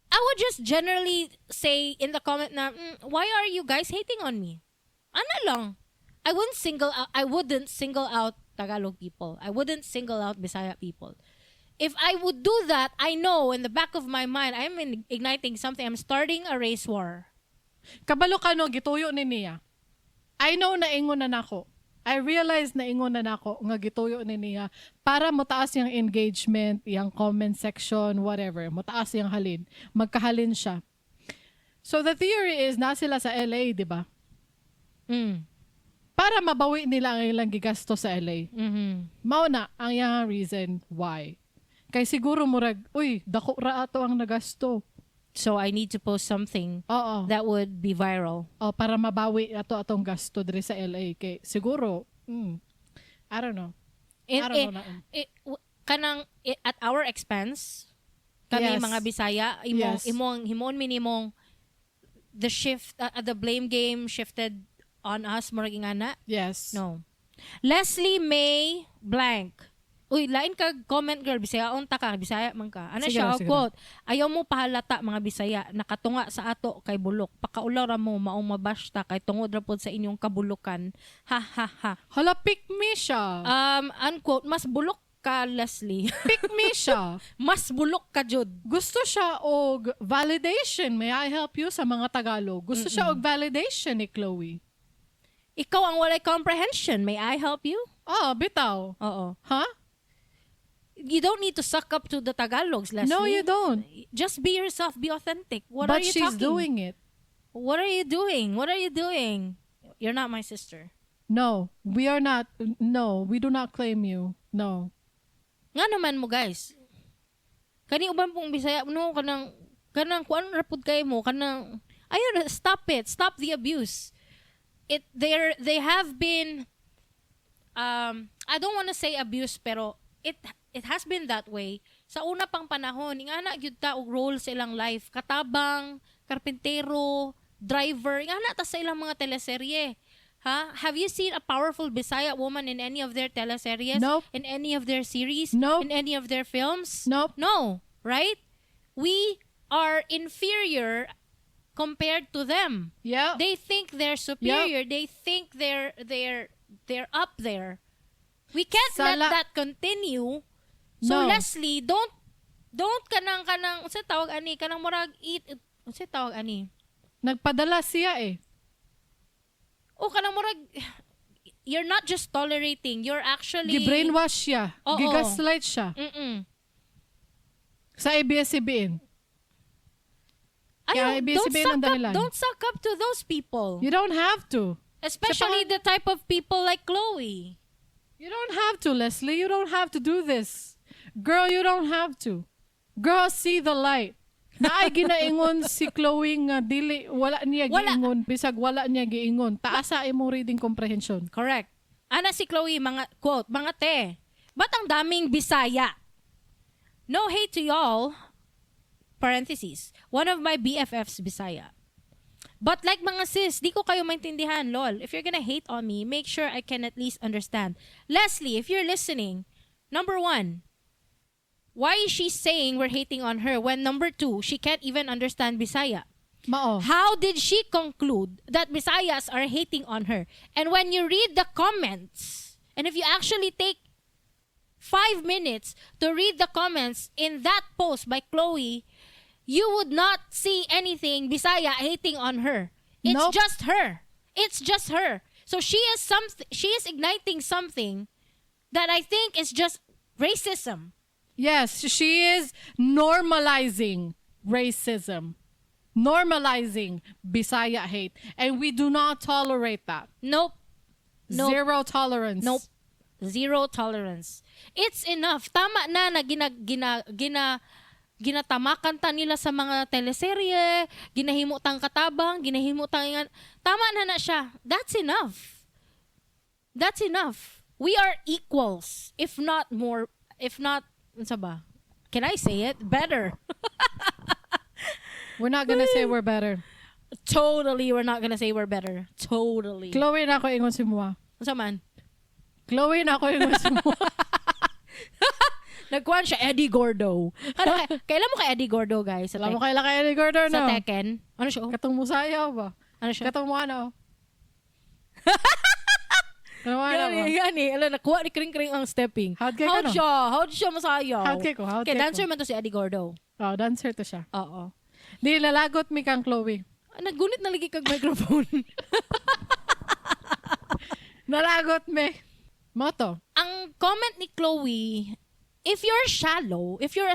I would just generally say in the comment na, "Why are you guys hating on me?" Ano lang. I wouldn't single out Tagalog people. I wouldn't single out Bisaya people. If I would do that, I know in the back of my mind I'm igniting something. I'm starting a race war. Kabalo ka no, gituyo ni niya. I know na ingon na nako. I realize na ingon na nako nga gituyo ni niya para motaas yung engagement, yung comment section, whatever. Motaas yung halin. Magkahalin siya. So the theory is na sila sa LA, di ba? Para mabawi nila ang ilang gigasto sa LA. Mao na ang iyang reason why. Kay siguro murag, uy, dako ra ato ang nagasto. So I need to post something Oo. that would be viral. Oh, para mabawi ato atong gasto diri sa LA kay siguro, I don't know. I don't know na. Kanang at our expense kami mga Bisaya imo imong himon minimong the shift the blame game shifted on us, murag ingana. No. Leslie May blank. Uy, lain kag comment, girl, Bisaya unta ka, Bisaya man ka. Ano Sige siya, lang, sige. Quote, "Ayaw mo pahalata mga Bisaya, nakatunga sa ato kay bulok. Pakaulaw ra mo, maong mabasta kay tungod ra pod sa inyong kabulukan. Ha ha ha." Hala, pick me siya. Unquote, mas bulok ka, Leslie. Pick me siya. Mas bulok ka, jud. Gusto siya og validation. May I help you sa mga Tagalog? Gusto siya og validation ni Chloe. Ikaw ang walay comprehension. May I help you? Ah, bitaw. Oo. Huh? You don't need to suck up to the Tagalogs, Leslie. No, you don't. Just be yourself. Be authentic. What But are you she's talking? doing it. What are you doing? What are you doing? You're not my sister. No, we are not. No, we do not claim you. No. Nga naman mo, guys. Kani uban pong Bisaya no, kanang kuan ra pud kay mo kanang ayun, stop it. Stop the abuse. It they're they have been, I don't wanna say abuse, pero it has been that way sa una pang panahon. Ingana gyud ta og role sa ilang life, katabang, karpintero, driver, ingana ta sa ilang mga teleserye. Ha, have you seen a powerful Bisaya woman in any of their teleseryes? Nope. In any of their series? Nope. In any of their films? Nope. No, right? We are inferior compared to them. They think they're superior. They think they're up there. We can't let that continue. So No. Leslie, don't kanang unsa tawag ani, kanang murag eat, unsa tawag ani? Nagpadala siya eh. O kanang murag you're not just tolerating, you're actually Gi-brainwash siya. Oo. Gi-gaslight siya. Sa ABS-CBN. Ayaw, Kaya don't ABS-CBN suck ang up, dahilan. don't suck up to those people. You don't have to. Especially the type of people like Chloe. You don't have to, Leslie. You don't have to do this. Girl, you don't have to. Girl, see the light. Naay ginaingon si Chloe nga dili wala niya Wala. Giingon bisag wala niya giingon. Taasa imong reading comprehension. Correct. Ana si Chloe, mga quote, "Mga te, ba't ang daming Bisaya? No hate to y'all, parentheses, one of my BFFs Bisaya. But like mga sis, di ko kayo maintindihan, lol. If you're gonna hate on me, make sure I can at least understand." Leslie, if you're listening, number one, why is she saying we're hating on her when number two, she can't even understand Bisaya? Mao. How did she conclude that Bisayas are hating on her? And when you read the comments, and if you actually take 5 minutes to read the comments in that post by Chloe, you would not see anything Bisaya hating on her. It's Nope. just her. It's just her. So she is igniting something that I think is just racism. Yes, she is normalizing racism. Normalizing Bisaya hate. And we do not tolerate that. Nope. Nope. Zero tolerance. Nope. Zero tolerance. It's enough. Tama na na gina, gina, gina, ginatamakan ta nila sa mga teleserye, ginahimo tang katabang, ginahimo tang ingan. Tama na na siya. That's enough. That's enough. We are equals, if not more, if not, unsa ba? Can I say it? Better. We're not gonna say we're better. Totally, we're not gonna say we're better. Totally. Chloe na ako ingon si Mua. Unsa man? Chloe na ako ingon si Mua. Nagkuhan siya, Eddie Gordo. Ano, kailan mo kay Eddie Gordo, guys? Sa, Alam mo kaila kay Eddie Gordo, sa no? Tekken? Ano siya? Oh? Katong musayaw ba? Ano siya? Katong mo ano? Katong mo ano Gani, ba? gani. Alam, nakuha ni Kring Kring ang stepping. How'd kay How'd ka, no? siya? How'd siya masayaw? How'd kay ko? How'd Kay kay dancer ko? man to si Eddie Gordo. Oh, dancer to siya. Oo. Di, nalagot mi kang Chloe. Ah, naggunit na lagi kag microphone. Nalagot mi. Moto. Ang comment ni Chloe, if you're shallow, if you're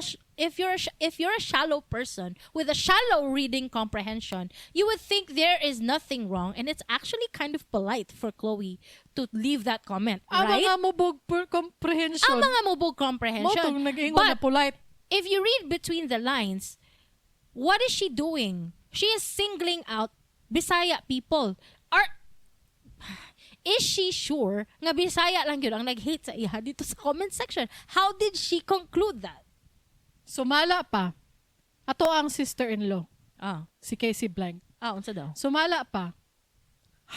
a shallow person with a shallow reading comprehension, you would think there is nothing wrong and it's actually kind of polite for Chloe to leave that comment, Ang right? mga mubog per comprehension. Ang mga mubog comprehension. Motong nag-ingon na But polite. if you read between the lines, what is she doing? She is singling out Bisaya people. Are is she sure nga Bisaya lang yun ang nag-hate sa iya dito sa comment section? How did she conclude that? Sumala pa. Ato ang sister-in-law, Ah, si Casey Blank. ah, unsa daw? Sumala pa.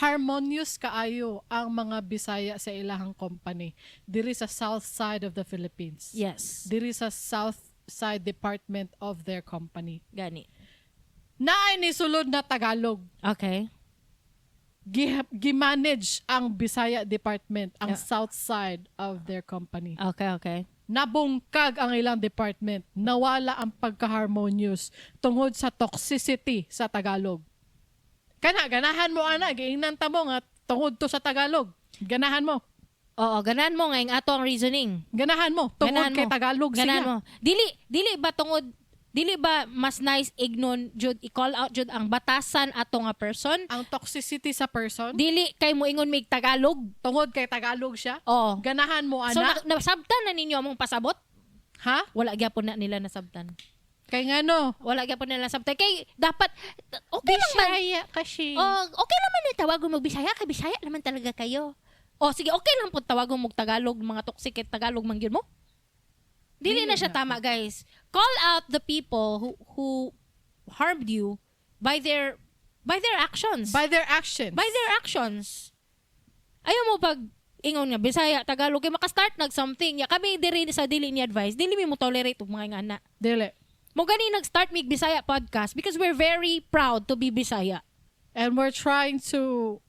Harmonious kaayo ang mga Bisaya sa ilahang company diri sa south side of the Philippines. Yes. Diri sa south side department of their company. Gani. Naay ni sulod na Tagalog. Okay. Gi-manage ang Bisaya department, ang south side of their company. Okay. Nabungkag ang ilang department. Nawala ang pagka-harmonious tungod sa toxicity sa Tagalog. Kana, ganahan mo ana, giingnan ta mo nga tungod to sa Tagalog. Ganahan mo. Oo, ganahan mo nga yung ato ang reasoning. Ganahan mo. Tungod Ganahan kay mo. Tagalog Ganahan siya. mo. Dili dili ba tungod dili ba mas nice ignon jud i-call out jud ang batasan ato nga person? Ang toxicity sa person, Dili kay mo ingon mig Tagalog. tungod kay Tagalog siya. Oo. Ganahan mo So ana. nasabtan na ninyo among pasabot? Ha? Wala gyapon na nila nasabtan. Kay ngano? Wala gyapon nila nasabtan. Kay dapat okay lang man. Bisaya kasi. Oh, okay naman na tawagon mo Bisaya kay Bisaya naman talaga kayo. Oh, sige, okay lang po tawagon mo Tagalog, mga toxic kay Tagalog man gyud mo. Dili na siya tama, guys. Call out the people who harmed you by their actions. By their actions. By their actions. Ayaw mo pag ingon nga Bisaya, Tagalog kay makastart nag something. Ya kami diri sa dili ni advice, dili mi mo tolerate og mga ingana. Dili. Mo gani nag-start mig Bisaya podcast because we're very proud to be Bisaya. And we're trying to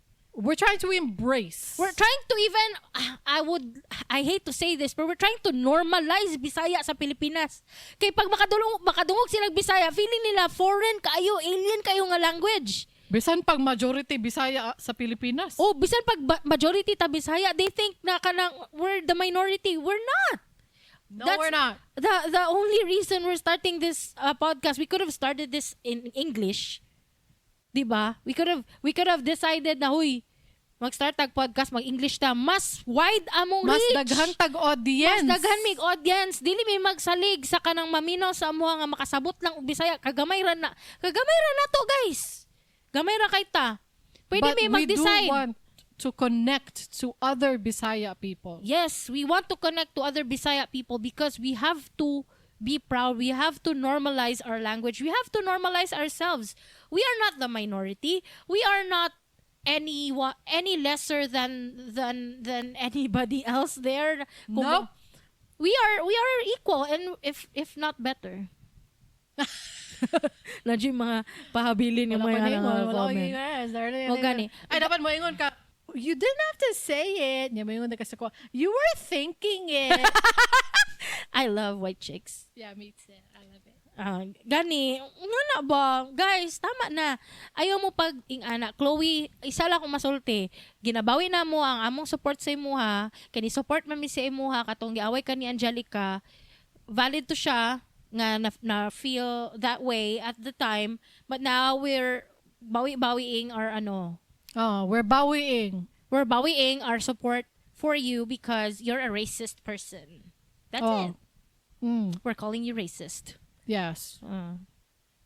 embrace. We're trying to even I hate to say this, but we're trying to normalize Bisaya sa Pilipinas. Kay pag makadungog silang Bisaya, feeling nila foreign kaayo, alien kayo nga language. Bisan pag majority Bisaya sa Pilipinas. Oh, bisan pag majority ta Bisaya, they think na kanang we're the minority. We're not. No, we're not. The only reason we're starting this podcast, we could have started this in English. 'Di ba? We could have decided na huy, Mag-start tag podcast, mag-English ta, mas wide among Mas reach. daghan tag audience. Mas daghan mig audience, dili mi magsalig sa kanang maminaw sa amuha nga makasabot lang og Bisaya, kagamay ra na. Kagamay ra na to, guys. Gamay ra kay ta. Pwede But mi we do mag-decide. want to connect to other Bisaya people. Yes, we want to connect to other Bisaya people because we have to be proud. We have to normalize our language. We have to normalize ourselves. We are not the minority. We are not any lesser than anybody else there. Nope. We are equal and if not better. Nandiyo yung mga pahabilin yung Wala mga ko niingon, wala ko comment. niingon. O gani. Ay, dapat mo ingon ka, "You didn't have to say it." Nya, moingon na ka sa ko, "You were thinking it." I love white chicks. Yeah, me too. I love it. Ah, gani, nga na ba? Guys, tama na. Ayaw mo pag ingana. Chloe, isa lang akong masulti. Ginabawi na mo ang among support sa imuha. Kani support man mi sa imuha katong giaway ka ni Angelica. Valid to siya nga na feel that way at the time. But now we're bawi-bawiing our ano. Oh, we're bawiing. We're bawiing our support for you because you're a racist person. That's Oh. it. We're calling you racist. Yes.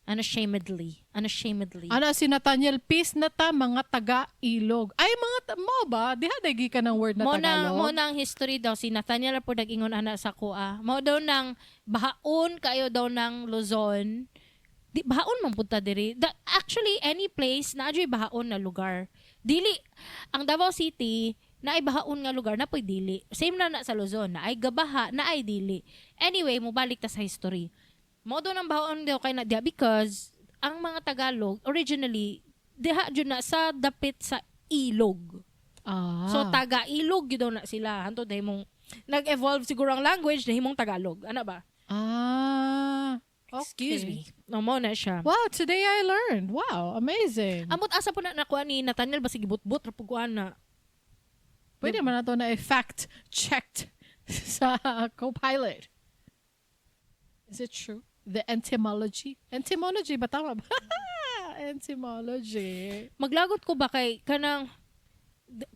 Unashamedly. Unashamedly. Ano si Nathaniel, peace na ta mga taga-ilog. Ay, mga mo ba? Diha dagi ka ng word na Mo na Tagalog? mo na ang history daw si Nathaniel po nag-ingon ana sa kuha. Mo daw nang bahaon kayo daw ng Luzon. Di bahaon man punta diri. Actually any place na adyo'y bahaon na lugar. Dili ang Davao City na ay bahaon nga lugar na po'y dili. Same na na sa Luzon na ay gabaha na ay dili. Anyway, mobalik ta sa history. Mo daw nang bahaon daw kay na diha because ang mga Tagalog originally diha jud na sa dapit sa ilog. Ah. So taga ilog gyud daw na sila. Hanto dahil mong nag-evolve siguro ang language dahil mong Tagalog. Ano ba? Ah. Okay. Excuse me. No mo na siya. Wow, today I learned. Wow, amazing. Amot asa po na nakuha ni Nathaniel basig gibutbut ra pud kuha na. Pwede man na to na fact checked sa Copilot. Is it true? The etymology? Etymology ba tama ba? Etymology. Maglagot ko ba kay kanang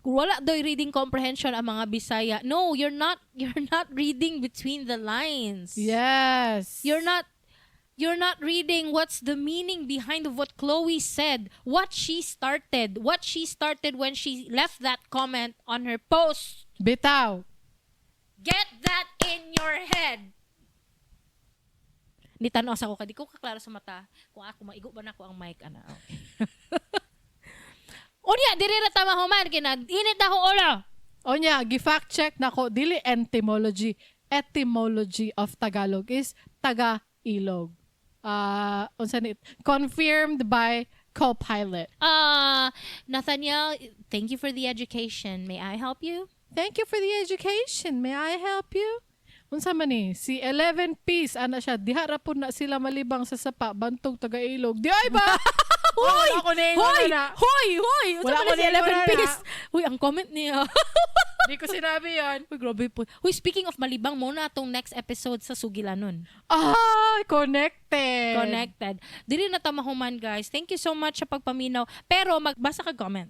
wala doy reading comprehension ang mga Bisaya. No, you're not reading between the lines. Yes. You're not reading what's the meaning behind of what Chloe said, what she started when she left that comment on her post. Bitaw. Get that in your head. Ni tan-aw sa ako kay di ko kaklaro sa mata kung ako maigo ba nako ang mic ana. Okay. Unya, diri ra ta mahuman kay nag-init na akong ulo. Onya, gi-fact check nako dili etymology. Etymology of Tagalog is taga-ilog. Unsa ni confirmed by Copilot. Nathaniel, thank you for the education. May I help you? Thank you for the education. May I help you? Unsa man ni? Si 11 piece ana siya diha ra pud na sila malibang sa sapa bantog taga-ilog. Di ay ba? Hoy! Wala ko na Hoy! na. Hoy! Hoy! Unsa Wala man ko ni si na 11 na. piece? Uy, ang comment niya. Di ko sinabi yon. Uy, grabe po. Uy, speaking of malibang, mo na atong next episode sa Sugilanon. Ah, connected. Connected. Dili na ta mahuman, guys. Thank you so much sa pagpaminaw. Pero magbasa ka comment.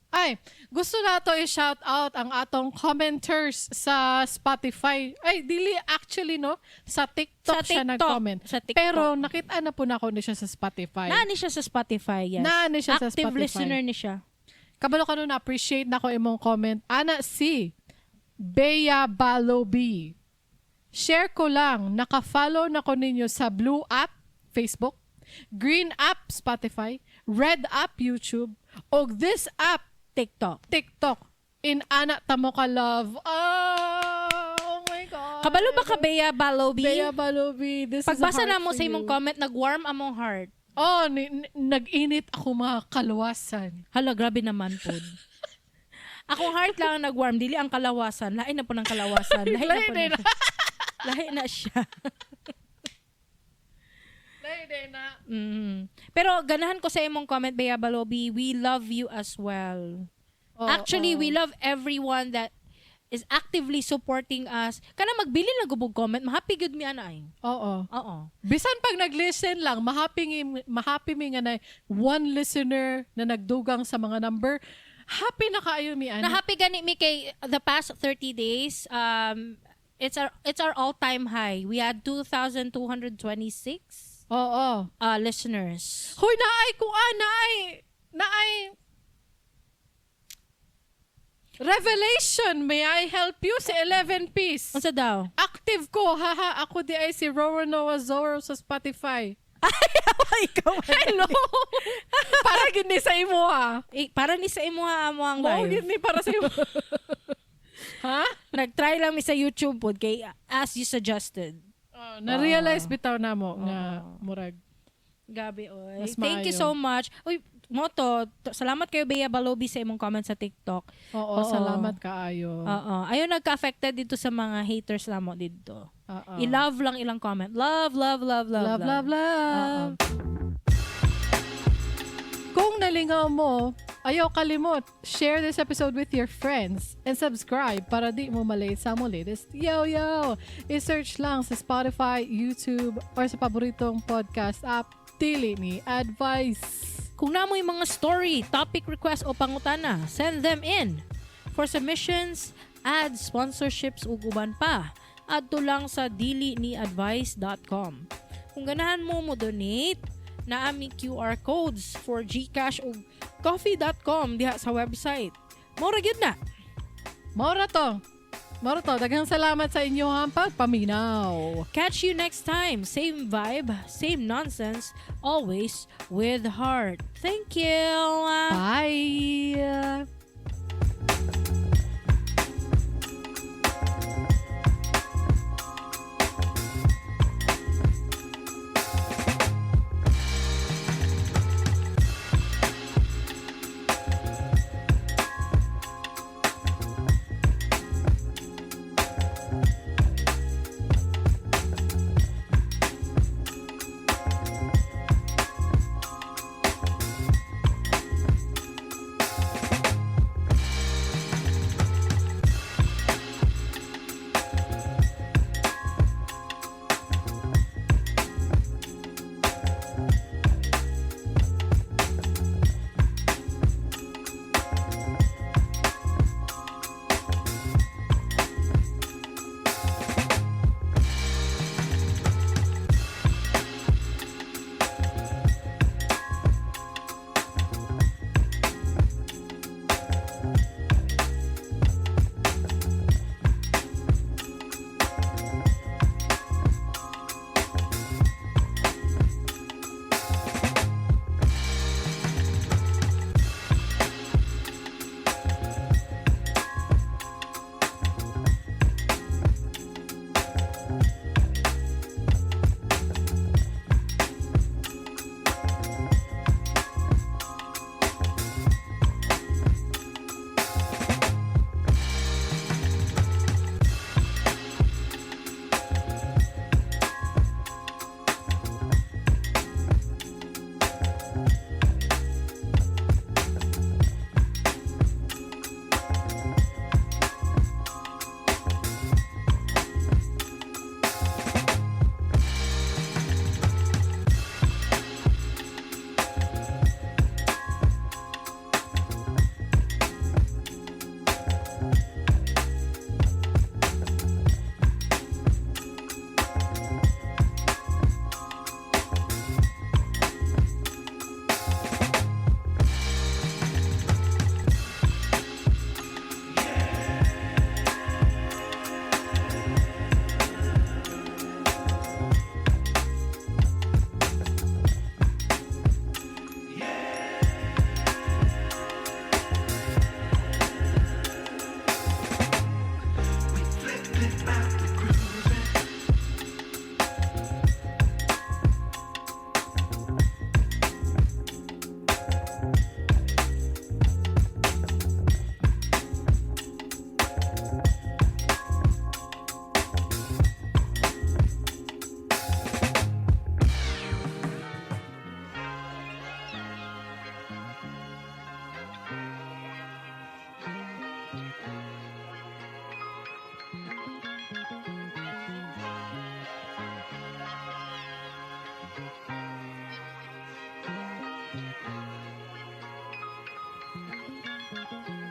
Ay, gusto na to i-shout out ang atong commenters sa Spotify. Ay, dili actually no, sa TikTok Sa siya TikTok. nag-comment. Sa TikTok. Pero nakita na po na ako ni siya sa Spotify. Naa ni siya sa Spotify, yes. Naa ni siya sa Active Spotify. listener ni siya. Kabalo ka nun, appreciate na ko imong comment. Ana si Bea Balobi. Share ko lang, naka-follow na ko ninyo sa Blue App, Facebook, Green App, Spotify, Red App, YouTube, og this app, TikTok. TikTok. In ana tamo ka love. Oh my God. Kabalo ba ka, Bea Balobi? Bea Balobi, this Pagbasa is a heart na mo for sa imong you. comment, nag-warm among heart. Oh, nag-init ako mga kaluwasan. Hala, grabe naman po. Akong heart lang ang nag-warm, dili ang kalawasan. Lain na po ng kalawasan. Lahi na po Lahi na na. siya. Lahi na siya. Lahi na. Pero ganahan ko sa imong comment, Bea Balobi. We love you as well. Oo, Actually, oo. we love everyone that is actively supporting us. Kana magbili lang gubog comment, mahappy gud mi ana ay. Oo. Oo. Bisan pag nag-listen lang, mahappy mi nga na one listener na nagdugang sa mga number. Happy na kaayo mi ana. Na happy gani mi kay the past 30 days, it's our all-time high. We had 2,226 Oo. Listeners. Hoy, naay kuan, naay naay revelation, may I help you si 11 piece. Unsa daw? Active ko, haha, ako di ay si Roro Noah Zorro sa Spotify. Ikaw. Hello! Para gid ni sa imo ha. Eh, para ni sa imo ha amo ang Mao live. gid ni para sa imo. Ha? Nag-try lang mi sa YouTube pod kay as you suggested. Oh, na-realize bitaw na mo nga murag Gabi, oy. Mas Thank you maayo. so much. Uy, moto, salamat kayo Bea Balobi sa imong comment sa TikTok. Oo, Oo. salamat kaayo. Oo. Ayun, nagka-affected dito sa mga haters namo dito. Oo. I-love lang ilang comment. Love, love, love, love, Love, love, love. Kung nalingaw mo, ayaw kalimot, share this episode with your friends and subscribe para di mo malate sa mo latest yo yo. I-search lang sa Spotify, YouTube, or sa paboritong podcast app. Dili ni Advice. Kung namoy mga story, topic request o pangutana, send them in. For submissions, ads, sponsorships ug uban pa. Adto lang sa diliniadvice.com. Kung ganahan mo mo donate, naami QR codes for GCash ug coffee.com diha sa website. Mora gyud na. Mora to. Mora to. Daghang salamat sa inyong pagpaminaw. Catch you next time. Same vibe, same nonsense, always with heart. Thank you. Bye! Bye.